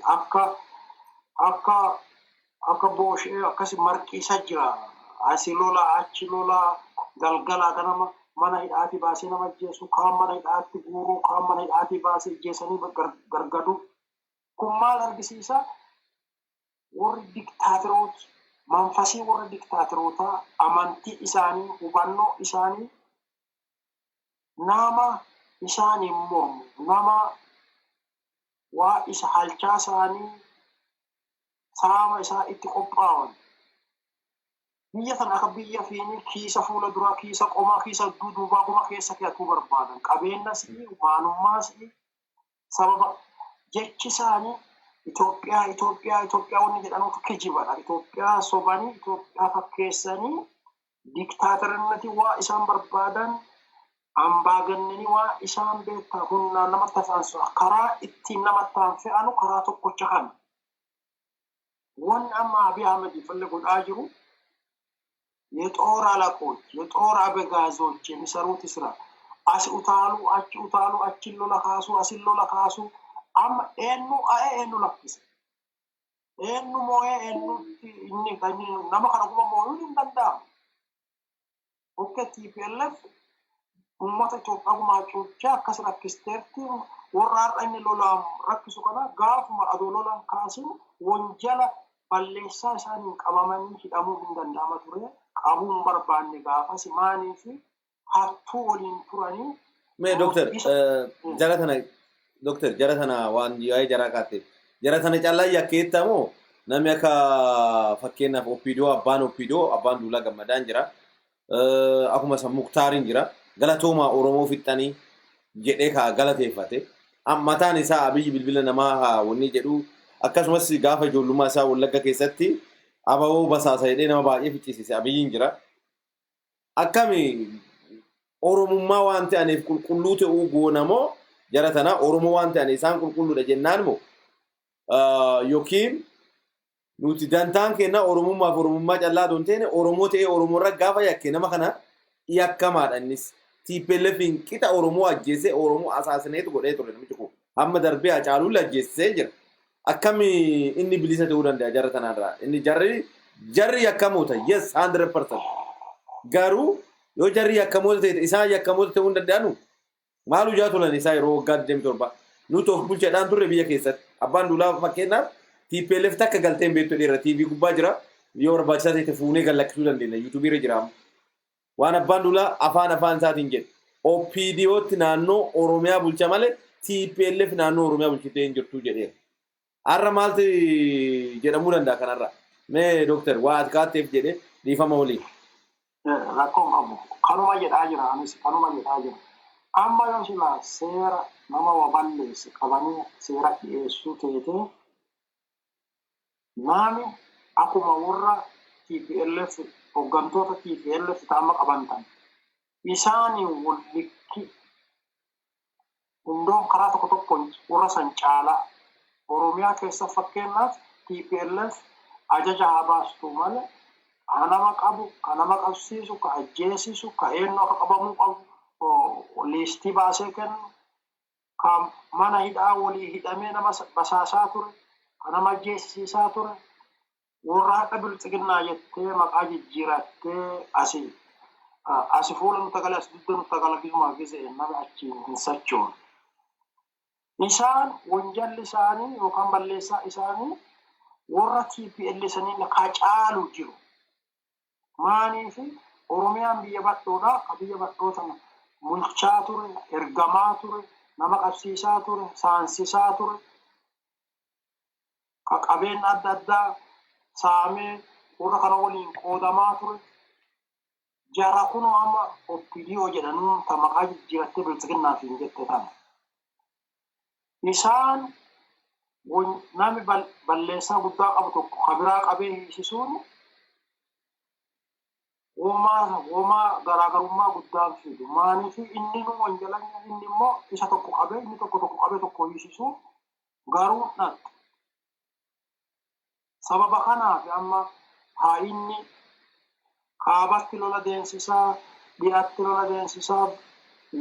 akka booshee akkasi marqiisa jira. Asi lola, achi lola, galgala ganama mana hidhaatii baasee nama ajjeesu, kaan mana hidhaatti guuruu, kaan mana hidhaatii baasee ajjeesanii gargadu. Kun maal argisiisa? Warri diktaatoroota, manfasii warra diktaatorootaa, amantii isaanii, hubannoo isaanii, nama isaaniin mormu, nama waa isa halchaa isaanii, saama isaa itti qophaa'an, biyya kana akka biyya fiinii kiisa fuula duraa, kiisa qomaa, kiisa duubaa guma keessa keetuu barbaadan, qabeenya si'i, maanummaa si'i. Sababa jechi isaanii Itoophiyaa, Itoophiyaa, Itoophiyaa wanni jedhanuuf kijibadha. Itoophiyaa sobanii, Itoophiyaa fakkeessanii diktaatorinnati waa isaan barbaadan. Ambaagannanii waan isaan beektaa humnaan namatti fe'an karaa ittiin namatti fe'anu karaa tokkocha kana. Wanni amma Abiy Ahmed ifalle godhaa jiru የጦር አለቆች የጦር አበጋዞች የሚሰሩት ስራ as utaaluu achi utaaluu achi lola kaasuu asin lola kaasuu amma eenyu a'ee eenyu lakkise eenyu moo'ee eenyutti inni nama kana kuma moo'uun hin danda'amu. Okke TPLF uummata Itoophiyaa gumaachuucha akkas rakkisteerti warra har'a inni lolaan rakkisu kana gaafuma adoo lolaan kaasin wanjala balleessaa isaaniin qabamanii hidhamuu hin danda'ama ture. Qabuu hin barbaanne gaafas maanii fi hattuu waliin turanii. Mee dooktar jara tana dooktar jara tana waan waa'ee jaraa kaatteef jara tana callaa yakkeetta moo namni akka fakkeenyaaf OPDO abbaan OPDO abbaan Duulaa Gammadaan jira. Akkuma san Muktaariin jira. Galatoomaa Oromoo fixxanii jedhee kaa galateeffate. Mataan isaa Abiyyi bilbila namaa haa wanni jedhu akkasumas gaafa ijoollummaa isaa Wallagga keessatti ababoo basaasa jedhee nama baay'ee ficcisiise Abiyyiin jira. Akkami Oromummaa waan ta'aniif qulqulluu ta'uu goona moo jara tana Oromoo waan ta'aniif isaan qulqulluudha jennaan moo yookiin nuti dantaan kenna Oromummaaf Oromummaa callaa osoo hin taane Oromoo ta'ee Oromoo irra gaafa yakke nama kana yakkamaadha innis. TPLFin qixa Oromoo ajjeesee Oromoo asaasineetu godhee ture namichi kun. Hamma darbee Hacaaluun ajjeesisee jira. Akkami inni bilisa ta'uu danda'a jara tanarraa? Inni jarri yakkamoota, yes, 100%. Garuu yoo jarri yakkamoota ta'e isaan yakkamoota ta'uu hin danda'anu maal hojjaa turan isaa yeroo waggaa 27 nuti of bulchaadhaan turre biyya keessatti. Abbaan Duulaa fakkeenyaaf TPLF takka galtee hin beektu dheera TV gubbaa jira, yoo barbaachisaa ta'e fuunee gallakkisuu dandeenya, YouTube irra jira. Waan abbaan Duulaa afaan isaatiin jedhe OPDOtti naannoo Oromiyaa bulcha malee TPLF naannoo Oromiyaa bulchitee hin jirtu jedheera. Har'a maaltu jedhamuu danda'a kanarra? Mee dooktar waa ati kaatteef jedhee dhiifama waliin. Rakkoon qabu. Kanuma jedhaa jira, anis kanuma jedhaa jira. Amma yoo silaa seera nama wa balleesse qabanii seera dhiyeessuu teetee nami akkuma warra TPLF hooggantoota TPLF ta'ama qabantan isaanii wal likki hundoon karaa tokko tokkoon warra san caalaa Oromiyaa keessa fakkeenyaaf TPLF ajaja haa baastu malee ka nama qabu, ka nama qabsiisu, ka ajjeesisu, ka eenyu akka qabamuu qabu liistii baasee kennu, ka mana hidhaa walii hidhamee nama basaasaa ture, ka nama ajjeesisaa ture, warra har'a bilxiginnaa jettee maqaa jijjiirattee asi fuula nutti gale as dugda nutti gala gisumaa gisee nama achiin hin sochoone. Isaan wanjalli isaanii yookaan balleessaa isaanii warra TPL saniin ka caalu jiru. Maaniif Oromiyaan biyya badhoodha. Ka biyya badhoo tana bulchaa ture, ergamaa ture, nama qabsiisaa ture, saansisaa ture. Ka qabeenya adda addaa saamee warra kana waliin qoodamaa ture. Jara kunoo amma OPDO jedhanuun ta maqaa jijjiirattee bilxiginnaaf hin jette tana. Isaan nami balleessaa guddaa qabu tokko ka biraa qabee hiisisuun womaa garaagarummaa guddaa fidu. Maaniif inni nu wanjalanya inni immoo isa tokko qabee inni tokko tokko qabee tokko hiisisuu garuu dhattu. Sababa kanaaf amma haa inni kaabatti lola deemsisaa, dhiyaatti lola deemsisaa,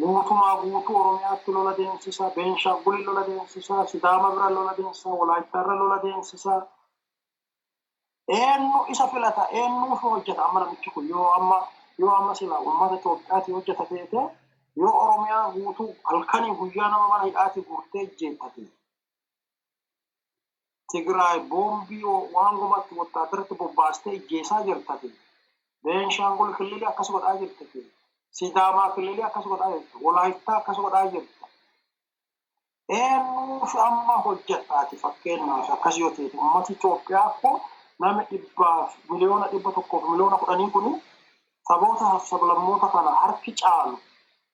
guutumaa guutuu Oromiyaatti lola deemsisaa, Beenshaangulii lola deemsisaa, Sidaama bira lola deemsisaa, Walaayittaa lola deemsisaa. Eenyu isa filata, eenyuuf hojjeta amma namichi kun yoo amma sila uummata Itoophiyaati hojjeta teete yoo Oromiyaa guutuu halkanii guyyaa nama mana hidhaati guurtee jeettate. Tigraay boombii waan gumatti wottaadarratti bobbaastee ijjeesaa jirtate. Beenshaangul kililii akkas godhaa jirte. Sidaamaa kililii akkas godhaa jirte. Walaayittaa akkas godhaa jirte. Eenyuuf amma hojjettaati fakkeenyaaf akkas yoo ta'e uummati Itoophiyaa kun nama 100,000,110,000,000 kun saboota sablammoota kana harki caalu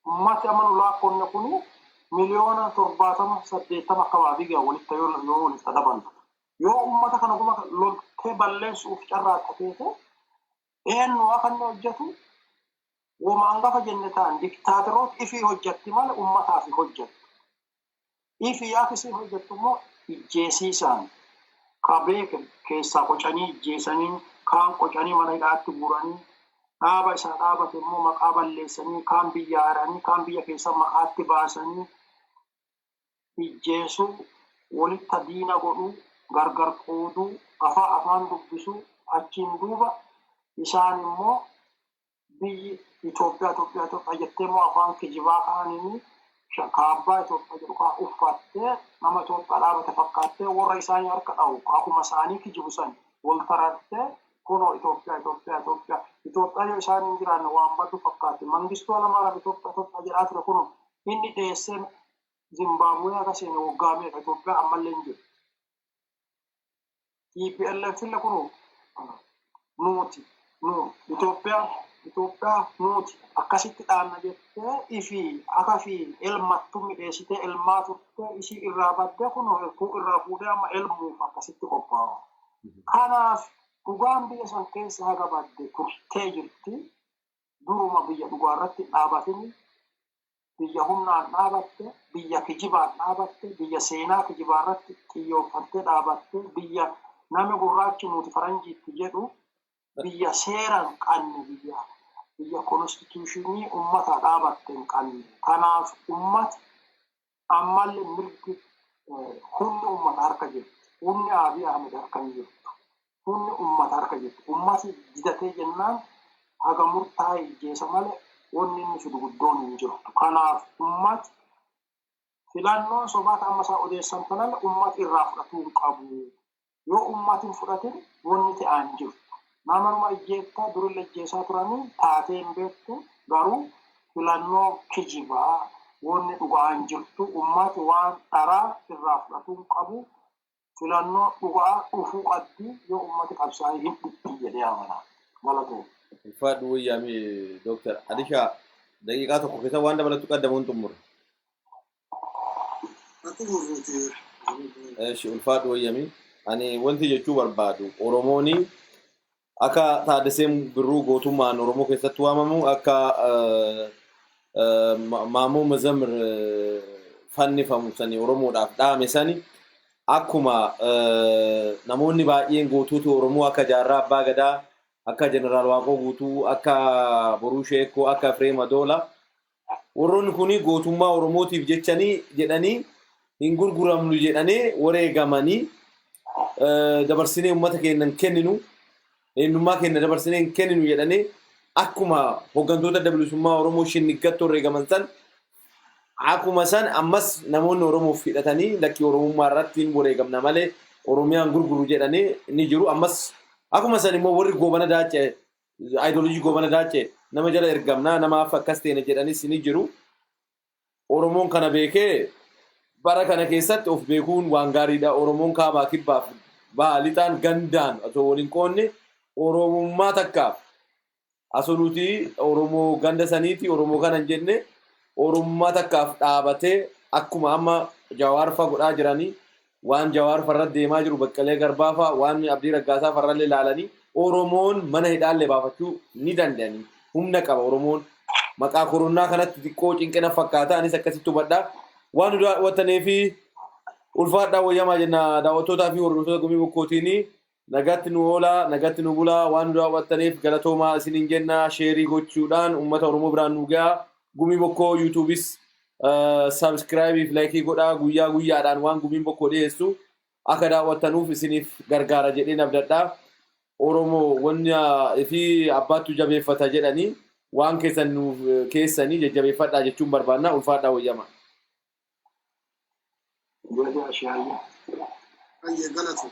uummati amma nu laakkoonne kun 70,000,000 80 akka baabii ga'a walitti yoo walitti dabaltu. Yoo uummata kana guma loltee balleessuuf carraaqqateete eenyu akka inni hojjetu Woma hangafa jenne ta'an diktaatoroota ifii hojjatti malee uummataaf hojjettu. Ifii akkasii hojjettu immoo ijjeesiisaan ka beeke keessaa qocanii ijjeesanii, kaan qocanii mana hidhaatti guuranii, dhaaba isaa dhaabate immoo maqaa balleessanii, kaan biyya haaranii, kaan biyya keessa maqaatti baasanii ijjeesuu, walitti diina godhuu, gargar qooduu, afaan afaan dubbisuu, achiin duuba isaan immoo biyyi Itoophiyaa Itoophiyaa Itoophiyaa jettee immoo afaan kijibaa kaaniin kaabbaa Itoophiyaa jedhu kaa uffattee nama Itoophiyaa dhaabate fakkaattee warra isaanii harka dha'u akkuma isaanii kijibu san wal tarattee kunoo Itoophiyaa Itoophiyaa Itoophiyaa Itoophiyaa yoo isaan hin jiraanne waan baddu fakkaatti. Mangistuu Hayilamaariyaam Itoophiyaa Itoophiyaa jedhaa ture, kunoo inni dheessee Zimbaabuwee akka seene waggaa meeqa, Itoophiyaa ammallee hin jiru. TPLF illee kunoo nuti nu Itoophiyaa Itoophiyaa nuti akkasitti dhaanna jettee ifii akka fi elmattu midheessitee elmaa turtee isii irraa baddee kunoo kun irraa fuudhee amma elmuuf akkasitti qophaa'a. Kanaaf dhugaan biyya san keessa haga badde turtee jirti. Duruma biyya dhugaa irratti dhaabatini, biyya humnaan dhaabatte, biyya kijibaan dhaabatte, biyya seenaa kijibaa irratti xiyyeeffattee dhaabatte, biyya namni gurraachi nuti faranjiitti jedhu, biyya seera hin qabne, biyya constitution ummata dhaabatte hin qabne. Kanaaf ummati ammallee mirgi humni ummata harka jirti. Humni Abiy Ahmed harka hin jirtu. Humni ummata harka jirti. Ummati didatee jennaan haga murtaa'e ijjeesa malee wanni inni fidu guddoon hin jirtu. Kanaaf ummati filannoon sobaa amma isaa odeessan kanallee ummati irraa fudhatuu hin qabu. Yoo ummati hin fudhatin wanni ta'aa hin jirtu. Namanuma ijjeettaa durillee ijjeesaa turanii taatee hin beektu, garuu filannoo kijibaa wanni dhugaa hin jirtu. Ummati waan dharaa irraa fudhatuu hin qabu. Filannoo dhugaa dhufuu qabdi, yoo ummati qabsaa'ee hin dhufti jedhee amana. Galatoo. Ulfaadhu wayyaami Dooktar. Adishaa, daqiiqaa tokko keessa waan dabalattu qaddamuun xumura. Xumurruuti. Eeshi, ulfaadhu wayyami. Ani wanti jechuu barbaadu, Oromooni akka Taaddaseen Birruu gootummaan Oromoo keessatti waamamu, akka Maamoo Mazamir fannifamu sani Oromoodhaaf dhaame sani, akkuma namoonni baay'een gootoota Oromoo akka Jaarraa Abbaa Gadaa, akka Jeneraal Waaqoo Guutuu, akka Boruu Sheekoo, akka Fireem Adoola, warroonni kun gootummaa Oromootiif jechanii jedhanii hin gurguramnu jedhanii wareegamanii, dabarsinee uummata keenya hin kenninu, eenyummaa keenya dabarsinee hin kenninu jedhanii, akkuma hooggantoota adda bilisummaa Oromoo shinniggatti wareegaman san, akkuma san ammas namoonni Oromoof hidhatanii lakkii Oromummaa irratti hin wareegamna malee Oromiyaan gurguru jedhanii ni jiru. Ammas akkuma san immoo warri Goobana Daacee, ideology Goobana Daacee, nama jala ergamnaa namaaf akkas ta'e jedhanis ni jiru. Oromoon kana beekee bara kana keessatti of beekuun waan gaariidha. Oromoon kaabaa kibbaaf baha lixaan gandaan osoo waliin qoonne Oromummaa takkaaf asoo nuti Oromoo ganda saniiti Oromoo kana hin jenne, Oromummaa takkaaf dhaabatee akkuma amma Jawaar fa godhaa jiranii, waan Jawaar farra deemaa jiru, Baqqalee Garbaa fa, waan Abdii Raggaasaa farrallee ilaalanii Oromoon mana hidhaallee baafachuu ni danda'anii, humna qaba Oromoon. Maqaa koronaa kanatti xiqqoo cinqina fakkaata, anis akkasitti hubadha. Waan nu daawwattanii fi ulfaadhaa wayyamaa jenna. Daawwattootaa fi hordoftoota Gumii Bokkootiin, nagatti nu oolaa, nagatti nu bulaa. Waan nu daawwattaniif galatoomaa isiniin jenna. Share gochuudhaan uummata Oromoo biraan nu ga'a. Gumii Bokkoo YouTubeis subscribe fi like godhaa. Guyyaa guyyaadhaan waan Gumiin Bokkoo dhiyeessu akka daawwattanuuf isiniif gargaara jedheen abdadha. Oromoo wanni fi abbaattu jabeeffata jedhanii, waan keessan nuuf keessanii jajjabeeffadhaa jechuun barbaanna. Ulfaadhaa wayyama. Jedhee ashaayyaa. Baay'ee galatu.